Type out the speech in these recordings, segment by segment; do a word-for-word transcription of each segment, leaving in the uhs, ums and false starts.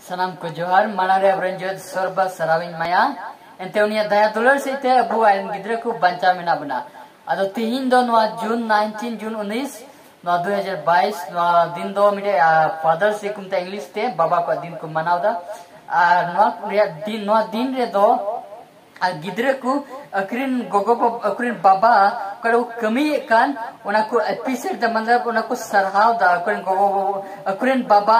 ᱥᱟᱱᱟᱢ ᱠᱚ ᱡᱚᱦᱟᱨ᱾ ᱢᱟᱲᱟᱝ ᱨᱮ ᱟᱵᱚᱨᱮᱱ ᱡᱚᱛᱚ ᱥᱚᱨᱵᱟ ᱥᱟᱨᱦᱟᱣᱤᱧ ᱮᱢᱟᱭᱟ᱾ ᱮᱱᱛᱮ ᱩᱱᱤᱭᱟᱜ ᱫᱟᱭᱟ ᱫᱩᱞᱟᱹᱲ ᱥᱮᱫ ᱛᱮ ᱟᱵᱚ ᱟᱡ ᱨᱮᱱ ᱜᱤᱫᱽᱨᱟᱹ ᱠᱚ ᱵᱟᱧᱪᱟᱣ ᱢᱮᱱᱟᱜ ᱵᱚᱱᱟ᱾ ᱟᱫᱚ ᱛᱤᱦᱤᱧ ᱫᱚ ᱱᱚᱣᱟ ᱡᱩᱱ ᱱᱟᱭᱤᱱᱴᱤᱱ, ᱡᱩᱱ ᱩᱱᱤᱥ, ᱱᱚᱣᱟ ᱫᱩ ᱦᱟᱡᱟᱨ ᱵᱟᱭᱤᱥ, ᱱᱚᱣᱟ ᱫᱤᱱ ᱫᱚ ᱢᱤᱫᱴᱮᱡ, ᱟᱨ, Father's Day ᱠᱚ ᱢᱮᱛᱟᱜᱼᱟ ᱤᱝᱞᱤᱥ ᱛᱮ, ᱵᱟᱵᱟ ᱠᱚᱣᱟᱜ ᱫᱤᱱ ᱠᱚ ᱢᱟᱱᱟᱣ ᱮᱫᱟ᱾ ᱟᱨ ᱱᱚᱣᱟ ᱨᱮᱭᱟᱜ ᱫᱤᱱ, ᱱᱚᱣᱟ ᱫᱤᱱ ᱨᱮᱫᱚ ᱟᱨ ᱜᱤᱫᱽᱨᱟᱹ ᱠᱚ ᱟᱹᱠᱤᱱ ᱜᱚᱜᱚ ᱵᱟᱵᱟ, ᱟᱹᱠᱤᱱ ᱵᱟᱵᱟ ᱚᱠᱟᱨᱮ ᱠᱚ ᱠᱟᱹᱢᱤᱭᱮᱫ ᱠᱟᱱ, ᱚᱱᱟ ᱠᱚ ᱮᱯᱨᱤᱥᱤᱭᱮᱴ ᱫᱟ, ᱢᱚᱛᱞᱚᱵ ᱚᱱᱟ ᱠᱚ ᱥᱟᱨᱦᱟᱣ ᱫᱟ᱾ ᱟᱹᱠᱤᱱ ᱜᱚᱜᱚ ᱵᱟᱵᱟ, ᱟᱹᱠᱤᱱ ᱵᱟᱵᱟ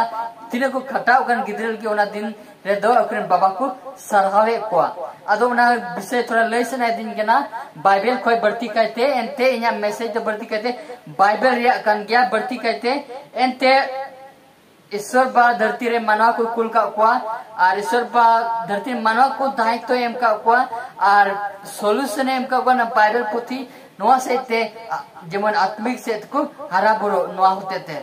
ᱛᱤᱱᱟᱹᱜ ᱠᱚ ᱠᱷᱟᱴᱟᱣ ᱠᱟᱱ ᱜᱤᱫᱽᱨᱟᱹ ᱞᱟᱹᱜᱤᱫ, ᱚᱱᱟ ᱫᱤᱱ ᱨᱮᱫᱚ ᱟᱹᱠᱤᱱ ᱵᱟᱵᱟ ᱠᱚ ᱥᱟᱨᱦᱟᱣᱮᱫ ᱠᱚᱣᱟ᱾ ᱟᱫᱚ ᱚᱱᱟ ᱵᱤᱥᱚᱭ ᱛᱷᱚᱲᱟ ᱞᱟᱹᱭ ᱥᱟᱱᱟᱭᱮᱫᱤᱧ ᱠᱟᱱᱟ, ᱵᱟᱭᱵᱮᱞ ᱠᱷᱚᱱ ᱵᱟᱹᱲᱛᱤ ᱠᱟᱭᱛᱮ, ᱮᱱᱛᱮ ᱤᱧᱟᱹᱜ ᱢᱮᱥᱮᱡᱽ ᱫᱚ ᱵᱟᱹᱲᱛᱤ ᱠᱟᱭᱛᱮ ᱵᱟᱭᱵᱮᱞ ᱨᱮᱭᱟᱜ ᱠᱟᱱ ᱜᱮᱭᱟ᱾ ᱵᱟᱹᱲᱛᱤ ᱠᱟᱭᱛᱮ ᱮᱱᱛᱮ ᱤᱥᱚᱨ ᱵᱟ ᱫᱷᱟᱹᱨᱛᱤ ᱨᱮ ᱢᱟᱱᱣᱟ ᱠᱚ ᱠᱩᱞ ᱠᱟᱜ ᱠᱚᱣᱟ, ᱟᱨ ᱤᱥᱚᱨ ᱵᱟ ᱫᱷᱟᱹᱨᱛᱤ ᱨᱮ ᱢᱟᱱᱣᱟ ᱠᱚ ᱫᱟᱭᱤᱛᱛᱚᱭ ᱮᱢ ᱠᱟᱜ ᱠᱚᱣᱟ, ᱟᱨ ᱥᱚᱞᱩᱥᱚᱱ ᱮ ᱮᱢ ᱠᱟᱜ ᱠᱚᱣᱟ ᱚᱱᱟ ᱵᱟᱭᱵᱮᱞ ᱯᱩᱛᱷᱤ, ᱱᱚᱣᱟ ᱥᱮᱫ ᱛᱮ, ᱟ, ᱡᱮᱢᱚᱱ ᱟᱛᱢᱤᱠ ᱥᱮᱫ ᱠᱚ ᱦᱟᱨᱟ ᱵᱩᱨᱩᱜ ᱱᱚᱣᱟ ᱦᱚᱛᱮ ᱛᱮ᱾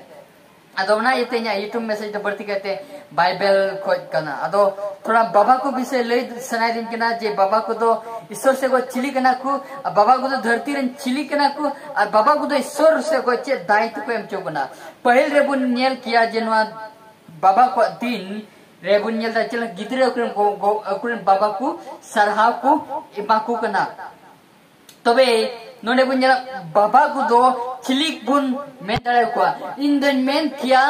ᱟᱫᱚ ᱚᱱᱟ ᱤᱭᱟᱹᱛᱮ ᱤᱧᱟᱹᱜ YouTube ᱢᱮᱥᱮᱡᱽ ᱫᱚ ᱵᱟᱹᱲᱛᱤ ᱠᱟᱭᱛᱮ ᱵᱟᱭᱵᱮᱞ ᱠᱷᱚᱡ ᱠᱟᱱᱟ᱾ ᱟᱫᱚ ᱛᱷᱚᱲᱟ ᱵᱟᱵᱟ ᱠᱚ ᱵᱤᱥᱚᱭ ᱞᱟᱹᱭ ᱥᱟᱱᱟᱭᱮᱫᱤᱧ ᱠᱟᱱᱟ ᱡᱮ ᱵᱟᱵᱟ ᱠᱚᱫᱚ ᱤᱥᱚᱨ ᱥᱮ ᱠᱚ ᱪᱤᱞᱤ ᱠᱟᱱᱟ ᱠᱚ, ᱟᱨ ᱵᱟᱵᱟ ᱠᱚᱫᱚ ᱫᱷᱟᱹᱨᱛᱤ ᱨᱮᱱ ᱪᱤᱞᱤ ᱠᱟᱱᱟ ᱠᱚ, ᱟᱨ ᱵᱟᱵᱟ ᱠᱚᱫᱚ ᱤᱥᱚᱨ ᱥᱮ ᱠᱚ ᱪᱮᱫ ᱫᱟᱭᱤᱛᱛᱚ ᱠᱚ ᱮᱢ ᱦᱚᱪᱚ ᱠᱟᱱᱟ᱾ ᱯᱟᱹᱦᱤᱞ ᱨᱮᱵᱚᱱ ᱧᱮᱞ ᱠᱮᱭᱟ ᱡᱮ ᱱᱚᱣᱟ ᱵᱟᱵᱟ ᱠᱚᱣᱟᱜ ᱫᱤᱱ ᱨᱮᱵᱚᱱ ᱧᱮᱞ ᱮᱫᱟ ᱪᱮᱫ ᱞᱮᱠᱟ ᱜᱤᱫᱽᱨᱟᱹ ᱟᱠᱚᱨᱮᱱ ᱜᱚ-, ᱜᱚ-, ᱟᱠᱚᱨᱮᱱ ᱵᱟᱵᱟ ᱠᱚ ᱥᱟᱨᱦᱟᱣ ᱠᱚ ᱮᱢᱟ ᱠᱚ ᱠᱟᱱᱟ᱾ ᱛᱚᱵᱮ ᱱᱚᱰᱮ ᱵᱚᱱ ᱧᱮᱞᱟ ᱵᱟᱵᱟ ᱠᱚᱫᱚ ᱪᱤᱞᱤ ᱵᱚᱱ ᱢᱮᱱ ᱫᱟᱲᱮᱭᱟᱠᱚᱣᱟ? ᱤᱧ ᱫᱚᱧ ᱢᱮᱱ ᱠᱮᱭᱟ,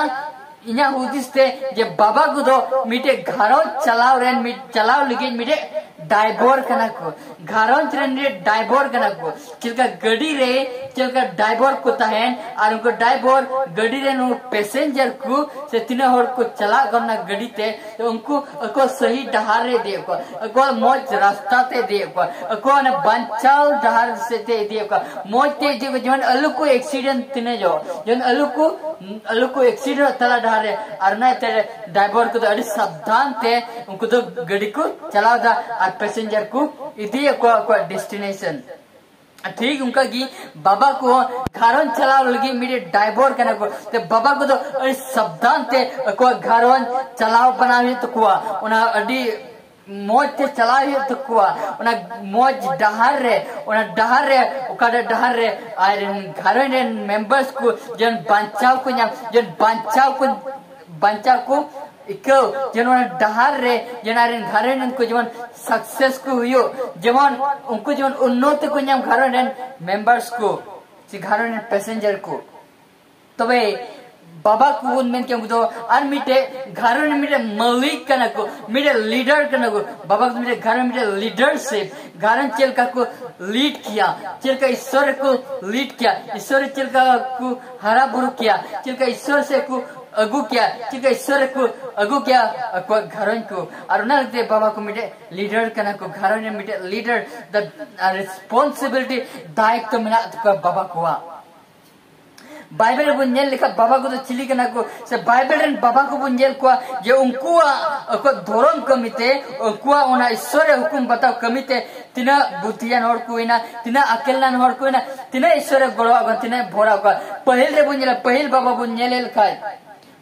ᱤᱧᱟᱹᱜ ᱦᱩᱫᱤᱥ ᱛᱮ, ᱡᱮ ᱵᱟᱵᱟ ᱠᱚᱫᱚ ᱢᱤᱫᱴᱮᱡ ᱜᱷᱟᱨᱚᱸᱡᱽ ᱪᱟᱞᱟᱣ ᱨᱮᱱ, ᱢᱤᱫ ᱪᱟᱞᱟᱣ ᱞᱟᱹᱜᱤᱫ ᱢᱤᱫᱴᱮᱡ ᱰᱟᱭᱵᱚᱨ ᱠᱟᱱᱟ ᱠᱚ᱾ ᱜᱷᱟᱨᱚᱸᱡᱽ ᱨᱮᱱ ᱢᱤᱫᱴᱮᱡ ᱰᱟᱭᱵᱚᱨ ᱠᱟᱱᱟ ᱠᱚ᱾ ᱪᱮᱫ ᱞᱮᱠᱟ ᱜᱟᱹᱰᱤ ᱨᱮ ᱪᱮᱫ ᱞᱮᱠᱟ ᱰᱟᱭᱵᱚᱨ ᱠᱚ ᱛᱟᱦᱮᱱ, ᱟᱨ ᱩᱱᱠᱩ ᱰᱟᱭᱵᱚᱨ ᱜᱟᱹᱰᱤ ᱨᱮᱱ ᱩᱱᱠᱩ ᱯᱮᱥᱮᱧᱡᱟᱨ ᱠᱚ ᱥᱮ ᱛᱤᱱᱟᱹᱜ ᱦᱚᱲ ᱠᱚ ᱪᱟᱞᱟᱜ ᱠᱟᱱᱟ ᱜᱟᱹᱰᱤ ᱛᱮ, ᱛᱚ ᱩᱱᱠᱩ ᱟᱠᱚ ᱥᱟᱹᱦᱤ ᱰᱟᱦᱟᱨ ᱨᱮ ᱤᱫᱤᱭᱮᱫ ᱠᱚᱣᱟ, ᱟᱠᱚᱣᱟᱜ ᱢᱚᱡᱽ ᱨᱟᱥᱛᱟ ᱛᱮ ᱤᱫᱤᱭᱮᱫ ᱠᱚᱣᱟ, ᱟᱠᱚᱣᱟᱜ ᱚᱱᱟ ᱵᱟᱧᱪᱟᱣ ᱰᱟᱦᱟᱨ ᱥᱮᱫ ᱛᱮ ᱤᱫᱤᱭᱮᱫ ᱠᱚᱣᱟ, ᱢᱚᱡᱽ ᱛᱮ ᱤᱫᱤᱭᱮᱫ ᱠᱚᱣᱟ, ᱡᱮᱢᱚᱱ ᱟᱞᱚ ᱠᱚ ᱮᱠᱥᱤᱰᱮᱱᱴ ᱛᱤᱱᱟᱹᱡᱚᱜ, ᱡᱮᱢᱚᱱ ᱟᱞᱚ ᱠᱚ, ᱟᱞᱚ ᱠᱚ ᱮᱠᱥᱤᱰᱮᱱᱴ ᱛᱟᱞᱟ ᱰᱟᱦᱟᱨ ᱨᱮ᱾ ᱟᱨ ᱚᱱᱟ ᱤᱭᱟᱹᱛᱮ ᱰᱟᱭᱵᱚᱨ ᱠᱚᱫᱚ ᱟᱹᱰᱤ ᱥᱟᱵᱫᱷᱟᱱ ᱛᱮ ᱩᱱᱠᱩ ᱫᱚ ᱜᱟᱹᱰᱤ ᱠᱚ ᱪᱟᱞᱟᱣ ᱮᱫᱟ ᱟᱨ ᱯᱮᱥᱮᱧᱡᱟᱨ ᱠᱚ ᱤᱫᱤᱭᱮᱫ ᱠᱚᱣᱟ ᱟᱠᱚᱣᱟᱜ ᱰᱮᱥᱴᱤᱱᱮᱥᱚᱱ᱾ ᱴᱷᱤᱠ ᱚᱱᱠᱟ ᱜᱮ ᱵᱟᱵᱟ ᱠᱚ ᱜᱷᱟᱨᱚᱸᱡᱽ ᱪᱟᱞᱟᱣ ᱞᱟᱹᱜᱤᱫ ᱢᱤᱫᱴᱮᱡ ᱰᱟᱭᱵᱚᱨ ᱠᱟᱱᱟ ᱠᱚ᱾ ᱛᱮ ᱵᱟᱵᱟ ᱠᱚᱫᱚ ᱟᱹᱰᱤ ᱥᱟᱵᱫᱷᱟᱱ ᱛᱮ ᱟᱠᱚᱣᱟᱜ ᱜᱷᱟᱨᱚᱸᱡᱽ ᱪᱟᱞᱟᱣ ᱵᱟᱱᱟᱣ ᱦᱩᱭᱩᱜ ᱛᱟᱠᱚᱣᱟ, ᱚᱱᱟ ᱟᱹᱰᱤ ᱢᱚᱡᱽ ᱛᱮ ᱪᱟᱞᱟᱣ ᱦᱩᱭᱩᱜ ᱛᱟᱠᱚᱣᱟ, ᱚᱱᱟ ᱢᱚᱡᱽ ᱰᱟᱦᱟᱨ ᱨᱮ, ᱚᱱᱟ ᱰᱟᱦᱟᱨ ᱨᱮ, ᱚᱠᱟᱴᱟᱜ ᱰᱟᱦᱟᱨ ᱨᱮ ᱟᱡ ᱨᱮᱱ ᱜᱷᱟᱨᱚᱸᱡᱽ ᱨᱮᱱ ᱢᱮᱢᱵᱟᱨᱥ ᱠᱚ ᱡᱮᱢᱚᱱ ᱵᱟᱧᱪᱟᱣ ᱠᱚ ᱧᱟᱢ, ᱡᱮᱢᱚᱱ ᱵᱟᱧᱪᱟᱣ ᱠᱚ, ᱵᱟᱧᱪᱟᱣ ᱠᱚ ᱟᱹᱭᱠᱟᱹᱣ ᱡᱮ ᱱᱚᱣᱟ ᱰᱟᱦᱟᱨ ᱨᱮ ᱡᱮ ᱟᱡ ᱨᱮᱱ ᱜᱷᱟᱨᱚᱸᱡᱽ ᱨᱮᱱ ᱠᱚ ᱡᱮᱢᱚᱱ ᱥᱟᱠᱥᱮᱥ ᱠᱚ ᱦᱩᱭᱩᱜ, ᱡᱮᱢᱚᱱ ᱩᱱᱠᱩ ᱡᱮᱢᱚᱱ ᱩᱱᱱᱚᱛᱤ ᱠᱚ ᱧᱟᱢ, ᱜᱷᱟᱨᱚᱸᱡᱽ ᱨᱮᱱ ᱢᱮᱢᱵᱟᱨᱥ ᱠᱚ ᱥᱮ ᱜᱷᱟᱨᱚᱸᱡᱽ ᱨᱮᱱ ᱯᱮᱥᱮᱧᱡᱟᱨ ᱠᱚ᱾ ᱛᱚᱵᱮ ᱵᱟᱵᱟ ᱠᱚᱵᱚᱱ ᱢᱮᱱ ᱠᱮᱭᱟ, ᱩᱱᱠᱩ ᱫᱚ ᱟᱨ ᱢᱤᱫᱴᱮᱡ ᱜᱷᱟᱨᱚᱸᱡᱽ ᱨᱮᱱ ᱢᱤᱫᱴᱮᱡ ᱢᱟᱹᱞᱤᱠ ᱠᱟᱱᱟ ᱠᱚ, ᱢᱤᱫᱴᱮᱡ ᱞᱤᱰᱟᱨ ᱠᱟᱱᱟ ᱠᱚ᱾ ᱵᱟᱵᱟ ᱠᱚ ᱢᱤᱫᱴᱮᱡ ᱜᱷᱟᱨᱚᱸᱡᱽ ᱨᱮᱱ ᱢᱤᱫᱴᱮᱡ ᱞᱤᱰᱟᱨᱥᱤᱯ, ᱜᱷᱟᱨᱚᱸᱡᱽ ᱪᱮᱫ ᱞᱮᱠᱟ ᱠᱚ ᱞᱤᱰ ᱠᱮᱭᱟ, ᱪᱮᱫ ᱞᱮᱠᱟ ᱤᱥᱥᱚᱨ ᱨᱮᱠᱚ ᱞᱤᱰ ᱠᱮᱭᱟ, ᱤᱥᱥᱚᱨ ᱨᱮ ᱪᱮᱫ ᱞᱮᱠᱟ ᱠᱚ ᱦᱟᱨᱟ ᱵᱩᱨᱩ ᱠᱮᱭᱟ, ᱪᱮᱫ ᱞᱮᱠᱟ ᱤᱥᱥᱚᱨ ᱥᱮᱫ ᱠᱚ ᱟᱹᱜᱩ ᱠᱮᱭᱟ, ᱪᱮᱫ ᱞᱮᱠᱟ ᱤᱥᱥᱚᱨ ᱨᱮᱠᱚ ᱟᱹᱜᱩ ᱠᱮᱭᱟ ᱟᱠᱚᱣᱟᱜ ᱜᱷᱟᱨᱚᱸᱡᱽ ᱠᱚ᱾ ᱟᱨ ᱚᱱᱟ ᱞᱟᱹᱜᱤᱫ ᱛᱮ ᱵᱟᱵᱟ ᱠᱚ ᱢᱤᱫᱴᱮᱡ ᱞᱤᱰᱟᱨ ᱠᱟᱱᱟ ᱠᱚ, ᱜᱷᱟᱨᱚᱸᱡᱽ ᱨᱮ ᱢᱤᱫᱴᱮᱡ ᱞᱤᱰᱟᱨ ᱫᱟ ᱨᱮᱥᱯᱚᱱᱥᱤᱵᱤᱞᱤᱴᱤ, ᱫᱟᱭᱤᱛᱛᱚ ᱢᱮᱱᱟᱜ ᱛᱟᱠᱚᱣᱟ ᱵᱟᱵᱟ ᱠᱚᱣᱟᱜ᱾ ᱵᱟᱭᱵᱮᱞ ᱨᱮᱵᱚᱱ ᱧᱮᱞ ᱞᱮᱠᱷᱟᱱ ᱵᱟᱵᱟ ᱠᱚᱫᱚ ᱪᱤᱞᱤ ᱠᱟᱱᱟ ᱠᱚ? ᱥᱮ ᱵᱟᱭᱵᱮᱞ ᱨᱮᱱ ᱵᱟᱵᱟ ᱠᱚᱵᱚᱱ ᱧᱮᱞ ᱠᱚᱣᱟ ᱡᱮ ᱩᱱᱠᱩᱣᱟᱜ ᱟᱠᱚ ᱫᱷᱚᱨᱚᱢ ᱠᱟᱹᱢᱤᱛᱮ, ᱩᱱᱠᱩᱣᱟᱜ ᱚᱱᱟ ᱤᱥᱥᱚᱨ ᱨᱮ ᱦᱩᱠᱩᱢ ᱵᱟᱛᱟᱣ ᱠᱟᱹᱢᱤᱛᱮ ᱛᱤᱱᱟᱹᱜ ᱵᱩᱫᱽᱫᱷᱤᱭᱟᱱ ᱦᱚᱲ ᱠᱚ ᱦᱩᱭᱱᱟ, ᱛᱤᱱᱟᱹᱜ ᱟᱠᱮᱞᱟᱱ ᱦᱚᱲ ᱠᱚ ᱦᱩᱭᱱᱟ, ᱛᱤᱱᱟᱹᱜ ᱤᱥᱥᱚᱨ ᱨᱮ ᱜᱚᱲᱚᱣᱟᱜ ᱠᱚ, ᱛᱤᱱᱟᱹᱜ ᱵᱷᱚᱨᱟᱣ ᱠᱚᱣᱟ᱾ ᱯᱟᱹᱦᱤᱞ ᱨᱮᱵᱚᱱ ᱧᱮᱞᱟ, ᱯᱟᱹᱦᱤᱞ ᱵᱟᱵᱟ ᱵᱚᱱ ᱧᱮᱞᱮ ᱞᱮᱠᱷᱟᱡ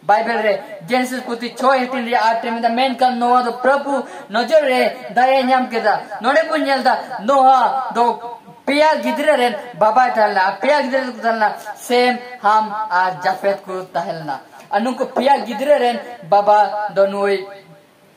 ᱵᱟᱭᱵᱮᱞ ᱨᱮ ᱡᱮᱱᱮᱥᱤᱥ ᱯᱩᱛᱷᱤ ᱪᱷᱚᱭ ᱦᱟᱹᱴᱤᱧ ᱨᱮᱭᱟᱜ ᱟᱴ ᱨᱮ ᱢᱮᱱᱫᱟ, ᱢᱮᱱᱠᱷᱟᱱ ᱱᱚᱣᱟ ᱫᱚ ᱯᱨᱚᱵᱷᱩ ᱱᱚᱡᱚᱨ ᱨᱮ ᱫᱟᱭᱟᱭ ᱧᱟᱢ ᱠᱮᱫᱟ᱾ ᱱᱚᱰᱮ ᱵᱚᱱ ᱧᱮᱞ ᱮᱫᱟ ᱱᱚᱣᱟ ᱫᱚ ᱯᱮᱭᱟ ᱜᱤᱫᱽᱨᱟᱹ ᱨᱮᱱ ᱵᱟᱵᱟᱭ ᱛᱟᱦᱮᱸ ᱞᱮᱱᱟ᱾ ᱟᱨ ᱯᱮᱭᱟ ᱜᱤᱫᱽᱨᱟᱹ ᱫᱚᱠᱚ ᱛᱟᱦᱮᱸ ᱞᱮᱱᱟ, ᱥᱮᱢ, ᱦᱟᱢ ᱟᱨ ᱡᱟᱯᱷᱮᱛ ᱠᱚ ᱛᱟᱦᱮᱸ ᱞᱮᱱᱟ᱾ ᱟᱨ ᱱᱩᱠᱩ ᱯᱮᱭᱟ ᱜᱤᱫᱽᱨᱟᱹ ᱨᱮᱱ ᱵᱟᱵᱟ ᱫᱚ ᱱᱩᱭ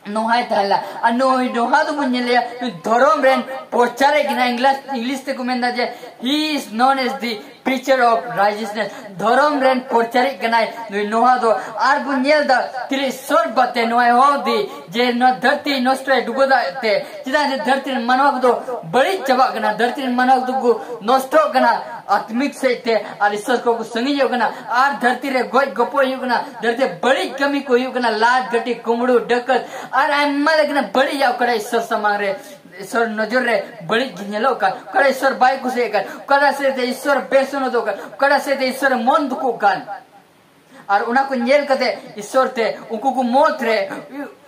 ᱱᱳᱦᱟᱭ ᱛᱟᱦᱮᱸ ᱞᱮᱱᱟ᱾ ᱟᱨ ᱱᱩᱭ ᱱᱳᱦᱟ ᱫᱚᱵᱚᱱ ᱧᱮᱞᱮᱭᱟ, ᱱᱩᱭ ᱫᱷᱚᱨᱚᱢ ᱨᱮᱱ ᱯᱨᱚᱪᱟᱨᱮᱫ ᱠᱟᱱᱟ᱾ ᱤᱝᱞᱤᱥ, ᱤᱝᱞᱤᱥ ᱛᱮᱠᱚ ᱢᱮᱱᱫᱟ ᱡᱮ he is known as the preacher of righteousness, ᱫᱷᱚᱨᱚᱢ ᱨᱮᱱ ᱯᱨᱚᱪᱟᱨᱤᱡ ᱠᱟᱱᱟᱭ ᱱᱩᱭ ᱱᱳᱦᱟ ᱫᱚ᱾ ᱟᱨ ᱵᱚᱱ ᱧᱮᱞ ᱮᱫᱟ ᱛᱤᱨᱮ ᱤᱥᱥᱚᱨ ᱵᱟᱵᱟ ᱛᱮ ᱱᱚᱣᱟᱭ ᱦᱚᱦᱚ ᱟᱫᱮ ᱡᱮ ᱱᱚᱣᱟ ᱫᱷᱟᱹᱨᱛᱤ ᱱᱚᱥᱴᱚᱭ ᱰᱩᱵᱟᱹ ᱫᱟᱜ ᱛᱮ, ᱪᱮᱫᱟᱜ ᱡᱮ ᱫᱷᱟᱹᱨᱛᱤ ᱨᱮᱱ ᱢᱟᱱᱣᱟ ᱠᱚᱫᱚ ᱵᱟᱹᱲᱤᱡ ᱪᱟᱵᱟᱜ ᱠᱟᱱᱟ, ᱫᱷᱟᱹᱨᱛᱤ ᱨᱮᱱ ᱢᱟᱱᱣᱟ ᱠᱚᱫᱚ ᱠᱚ ᱱᱚᱥᱴᱚᱜ ᱠᱟᱱᱟ ᱟᱛᱢᱤᱠ ᱥᱮᱫ ᱛᱮ᱾ ᱟᱨ ᱤᱥᱥᱚᱨ ᱠᱷᱚᱱ ᱠᱚ ᱥᱟᱺᱜᱤᱧᱚᱜ ᱠᱟᱱᱟ, ᱟᱨ ᱫᱷᱟᱹᱨᱛᱤ ᱨᱮ ᱜᱚᱡ ᱜᱚᱯᱚᱡ ᱦᱩᱭᱩᱜ ᱠᱟᱱᱟ, ᱫᱷᱟᱹᱨᱛᱤ ᱨᱮ ᱵᱟᱹᱲᱤᱡ ᱠᱟᱹᱢᱤ ᱠᱚ ᱦᱩᱭᱩᱜ ᱠᱟᱱᱟ, ᱞᱟᱫ ᱜᱷᱟᱹᱴᱤ ᱠᱩᱢᱵᱽᱲᱩ ᱰᱟᱹᱠᱟᱹᱛ ᱟᱨ ᱟᱭᱢᱟ ᱞᱮᱠᱟᱱᱟᱜ ᱵᱟᱹᱲᱤᱡ ᱚᱠᱟᱴᱟᱜ ᱤᱥᱥᱚᱨ ᱥᱟᱢᱟᱝ ᱨᱮ, ᱤᱥᱥᱚᱨ ᱱᱚᱡᱚᱨ ᱨᱮ ᱵᱟᱹᱲᱤᱡ ᱜᱮ ᱧᱮᱞᱚᱜ ᱠᱟᱱ, ᱚᱠᱟᱴᱟᱜ ᱤᱥᱥᱚᱨ ᱵᱟᱭ ᱠᱩᱥᱤᱭᱟᱜ ᱠᱟᱱ, ᱚᱠᱟᱴᱟᱜ ᱥᱮᱫ ᱛᱮ ᱤᱥᱥᱚᱨ ᱵᱮᱥᱚᱱᱚᱫᱚᱜ ᱠᱟᱱ, ᱚᱠᱟᱴᱟᱜ ᱥᱮᱫ ᱛᱮ ᱤᱥᱥᱚᱨ ᱢᱚᱱ ᱫᱩᱠᱩᱜ ᱠᱟᱱ᱾ ᱟᱨ ᱚᱱᱟ ᱠᱚ ᱧᱮᱞ ᱠᱟᱛᱮ ᱤᱥᱥᱚᱨ ᱛᱮ ᱩᱱᱠᱩ ᱠᱚ ᱢᱚᱛ ᱨᱮ,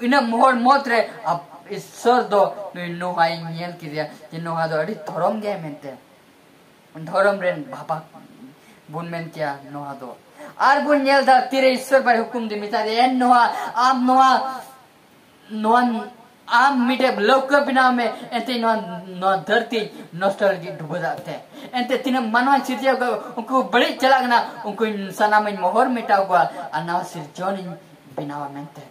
ᱤᱱᱟᱹ ᱦᱚᱲ ᱢᱚᱛ ᱨᱮ ᱟᱵ-, ᱤᱥᱥᱚᱨ ᱫᱚ ᱱᱩᱭ ᱱᱳᱦᱟᱭ ᱧᱮᱞ ᱠᱮᱫᱮᱭᱟ ᱡᱮ ᱱᱳᱦᱟ ᱫᱚ ᱟᱹᱰᱤ ᱫᱷᱚᱨᱚᱢ ᱜᱮᱭᱟᱭ ᱢᱮᱱᱛᱮ᱾ ᱫᱷᱚᱨᱚᱢ ᱨᱮᱱ ᱵᱟᱵᱟ ᱵᱚᱱ ᱢᱮᱱ ᱠᱮᱭᱟ ᱱᱳᱦᱟ ᱫᱚ᱾ ᱟᱨ ᱵᱚᱱ ᱧᱮᱞ ᱮᱫᱟ ᱛᱤᱨᱮ ᱤᱥᱥᱚᱨ ᱵᱟᱭ ᱦᱩᱠᱩᱢ ᱫᱮ, ᱢᱮᱛᱟ ᱫᱮᱭᱟ, "ᱮ ᱱᱳᱦᱟ, ᱟᱢ ᱱᱚᱣᱟ, ᱱᱚᱣᱟ, ᱟᱢ ᱢᱤᱫᱴᱮᱡ ᱞᱟᱹᱣᱠᱟᱹ ᱵᱮᱱᱟᱣ ᱢᱮ, ᱮᱱᱛᱮ ᱱᱚᱣᱟ, ᱱᱚᱣᱟ ᱫᱷᱟᱹᱨᱛᱤ ᱱᱚᱥᱴᱚ ᱞᱟᱹᱜᱤᱫ ᱰᱩᱵᱟᱹ ᱫᱟᱜ ᱛᱮ᱾ ᱮᱱᱛᱮ ᱛᱤᱱᱟᱹᱜ ᱢᱟᱱᱣᱟ ᱥᱤᱨᱡᱟᱹᱣ ᱠᱟᱜ, ᱩᱱᱠᱩ ᱵᱟᱹᱲᱤᱡ ᱪᱟᱞᱟᱜ ᱠᱟᱱᱟ, ᱩᱱᱠᱩ ᱥᱟᱱᱟᱢᱤᱧ ᱢᱚᱦᱚᱨ ᱢᱮᱴᱟᱣ ᱠᱚᱣᱟ ᱟᱨ ᱱᱟᱣᱟ ᱥᱤᱨᱡᱚᱱᱤᱧ ᱵᱮᱱᱟᱣᱟ ᱢᱮᱱᱛᱮ᱾"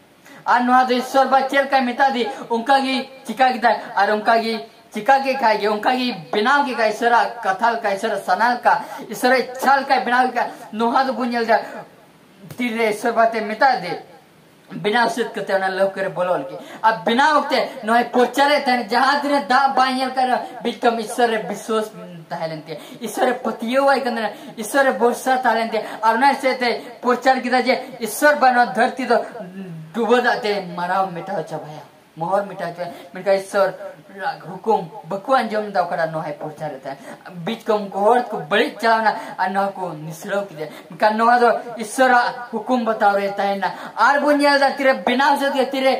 ᱟᱨ ᱱᱚᱣᱟ ᱫᱚ ᱤᱥᱥᱚᱨ ᱵᱟ ᱪᱮᱫ ᱞᱮᱠᱟᱭ ᱢᱮᱛᱟ ᱫᱮ, ᱚᱱᱠᱟ ᱜᱮ ᱪᱤᱠᱟ ᱠᱮᱫᱟᱭ᱾ ᱟᱨ ᱚᱱᱠᱟ ᱜᱮ ᱪᱤᱠᱟ ᱠᱮᱫ ᱠᱷᱟᱡ ᱜᱮ, ᱚᱱᱠᱟ ᱜᱮ ᱵᱮᱱᱟᱣ ᱠᱮᱫ ᱠᱷᱟᱡ, ᱤᱥᱥᱚᱨᱟᱜ ᱠᱟᱛᱷᱟ ᱞᱮᱠᱟ, ᱤᱥᱥᱚᱨᱟᱜ ᱥᱟᱱᱟ ᱞᱮᱠᱟ, ᱤᱥᱥᱚᱨᱟᱜ ᱤᱪᱪᱷᱟ ᱞᱮᱠᱟᱭ ᱵᱮᱱᱟᱣ ᱠᱮᱫ ᱠᱷᱟᱡ, ᱱᱚᱣᱟ ᱫᱚᱵᱚᱱ ᱧᱮᱞ ᱮᱫᱟ᱾ ᱛᱤᱨᱮ ᱤᱥᱥᱚᱨ ᱵᱟ ᱛᱮ ᱢᱮᱛᱟ ᱫᱮ, ᱵᱮᱱᱟᱣ ᱥᱟᱹᱛ ᱠᱟᱛᱮ ᱚᱱᱟ ᱞᱟᱹᱣᱠᱟᱹ ᱨᱮ ᱵᱚᱞᱚ ᱞᱟᱹᱜᱤᱫ᱾ ᱟᱨ ᱵᱮᱱᱟᱣ ᱚᱠᱛᱮ ᱱᱚᱣᱟᱭ ᱯᱨᱚᱪᱟᱨᱮᱫ ᱛᱟᱦᱮᱱ, ᱡᱟᱦᱟᱸ ᱛᱤᱱᱟᱹᱜ ᱫᱟᱜ ᱵᱟᱭ ᱧᱮᱞ ᱠᱟᱜ ᱨᱮᱦᱚᱸ, ᱵᱤᱪᱠᱚᱢ ᱤᱥᱥᱚᱨ ᱨᱮ ᱵᱤᱥᱣᱟᱥ ᱛᱟᱦᱮᱸ ᱞᱮᱱ ᱛᱟᱭᱟ, ᱤᱥᱥᱚᱨ ᱨᱮ ᱯᱟᱹᱛᱭᱟᱹᱣ ᱟᱭ ᱠᱟᱱ ᱛᱟᱦᱮᱱᱟ, ᱤᱥᱥᱚᱨ ᱨᱮ ᱵᱷᱚᱨᱥᱟ ᱛᱟᱦᱮᱸ ᱞᱮᱱ ᱛᱟᱭᱟ᱾ ᱟᱨ ᱚᱱᱟ ᱦᱤᱥᱟᱹᱵ ᱛᱮ ᱯᱨᱚᱪᱟᱨ ᱠᱮᱫᱟ ᱡᱮ ᱤᱥᱥᱚᱨ ᱵᱟ ᱱᱚᱣᱟ ᱫᱷᱟᱹᱨᱛᱤ ᱫᱚ ᱰᱩᱵᱟᱹ ᱫᱟᱜ ᱛᱮ ᱢᱟᱨᱟᱣ ᱢᱮᱴᱟᱣ ᱪᱟᱵᱟᱭᱟ, ᱢᱚᱦᱚᱨ ᱢᱮᱴᱟᱣ ᱪᱟᱵᱟᱭᱟ᱾ ᱢᱮᱱᱠᱷᱟᱱ ᱤᱥᱥᱚᱨ ᱦᱩᱠᱩᱢ ᱵᱟᱠᱚ ᱟᱸᱡᱚᱢ ᱮᱫᱟ, ᱚᱠᱟᱴᱟᱜ ᱱᱚᱣᱟᱭ ᱯᱨᱚᱪᱟᱨᱮᱫ ᱛᱟᱦᱮᱸ᱾ ᱵᱤᱪᱠᱚᱢ ᱩᱱᱠᱩ ᱦᱚᱲ ᱠᱚ ᱵᱟᱹᱲᱤᱡ ᱪᱟᱞᱟᱣᱱᱟ ᱟᱨ ᱱᱚᱣᱟ ᱠᱚ ᱱᱤᱥᱲᱟᱹᱣ ᱠᱮᱫᱟ᱾ ᱢᱮᱱᱠᱷᱟᱱ ᱱᱚᱣᱟ ᱫᱚ ᱤᱥᱥᱚᱨᱟᱜ ᱦᱩᱠᱩᱢ ᱵᱟᱛᱟᱣ ᱨᱮ ᱛᱟᱦᱮᱱᱟ᱾ ᱟᱨ ᱵᱚᱱ ᱧᱮᱞ ᱮᱫᱟ, ᱛᱤᱨᱮ ᱵᱮᱱᱟᱣ ᱥᱟᱹᱛ ᱜᱮ, ᱛᱤᱨᱮ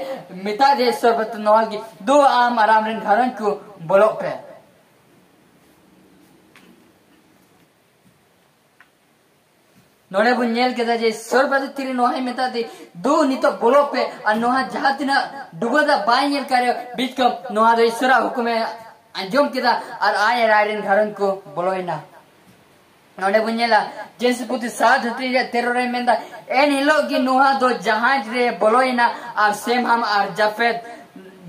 ᱢᱮᱛᱟ ᱫᱮ ᱤᱥᱥᱚᱨ ᱵᱟ, ᱱᱚᱣᱟ ᱜᱮ, "ᱫᱩ ᱟᱢ ᱟᱨ ᱟᱢ ᱨᱮᱱ ᱜᱷᱟᱨᱚᱸᱡᱽ ᱠᱚ ᱵᱚᱞᱚᱜ ᱯᱮ᱾" ᱱᱚᱰᱮ ᱵᱚᱱ ᱧᱮᱞ ᱠᱮᱫᱟ ᱡᱮ ᱤᱥᱥᱚᱨ ᱵᱟ ᱫᱚ ᱛᱤᱨᱮ ᱱᱚᱣᱟᱭ ᱢᱮᱛᱟ ᱫᱮ, "ᱫᱩ ᱱᱤᱛᱚᱜ ᱵᱚᱞᱚᱜ ᱯᱮ", ᱟᱨ ᱱᱚᱣᱟ ᱡᱟᱦᱟᱸ ᱛᱤᱱᱟᱹᱜ ᱰᱩᱵᱟᱹ ᱫᱟᱜ ᱵᱟᱭ ᱧᱮᱞ ᱠᱟᱜ ᱨᱮᱦᱚᱸ, ᱵᱤᱪᱠᱚᱢ ᱱᱚᱣᱟ ᱫᱚ ᱤᱥᱥᱚᱨᱟᱜ ᱦᱩᱠᱩᱢᱮ ᱟᱸᱡᱚᱢ ᱠᱮᱫᱟ ᱟᱨ ᱟᱡ ᱟᱨ ᱟᱡ ᱨᱮᱱ ᱜᱷᱟᱨᱚᱸᱡᱽ ᱠᱚ ᱵᱚᱞᱚᱭᱮᱱᱟ᱾ ᱱᱚᱰᱮ ᱵᱚᱱ ᱧᱮᱞᱟ, ᱡᱮᱱᱮᱥᱤᱥ ᱯᱩᱛᱷᱤ ᱥᱟᱛ ᱦᱟᱹᱴᱤᱧ ᱨᱮ ᱛᱮᱨᱚ ᱨᱮ ᱢᱮᱱᱫᱟ, ᱮᱱ ᱦᱤᱞᱳᱜ ᱜᱮ ᱱᱚᱣᱟ ᱫᱚ ᱡᱟᱦᱟᱡᱽ ᱨᱮ ᱵᱚᱞᱚᱭᱮᱱᱟ ᱟᱨ ᱥᱮᱢ, ᱦᱟᱢ ᱟᱨ ᱡᱟᱯᱮᱛ,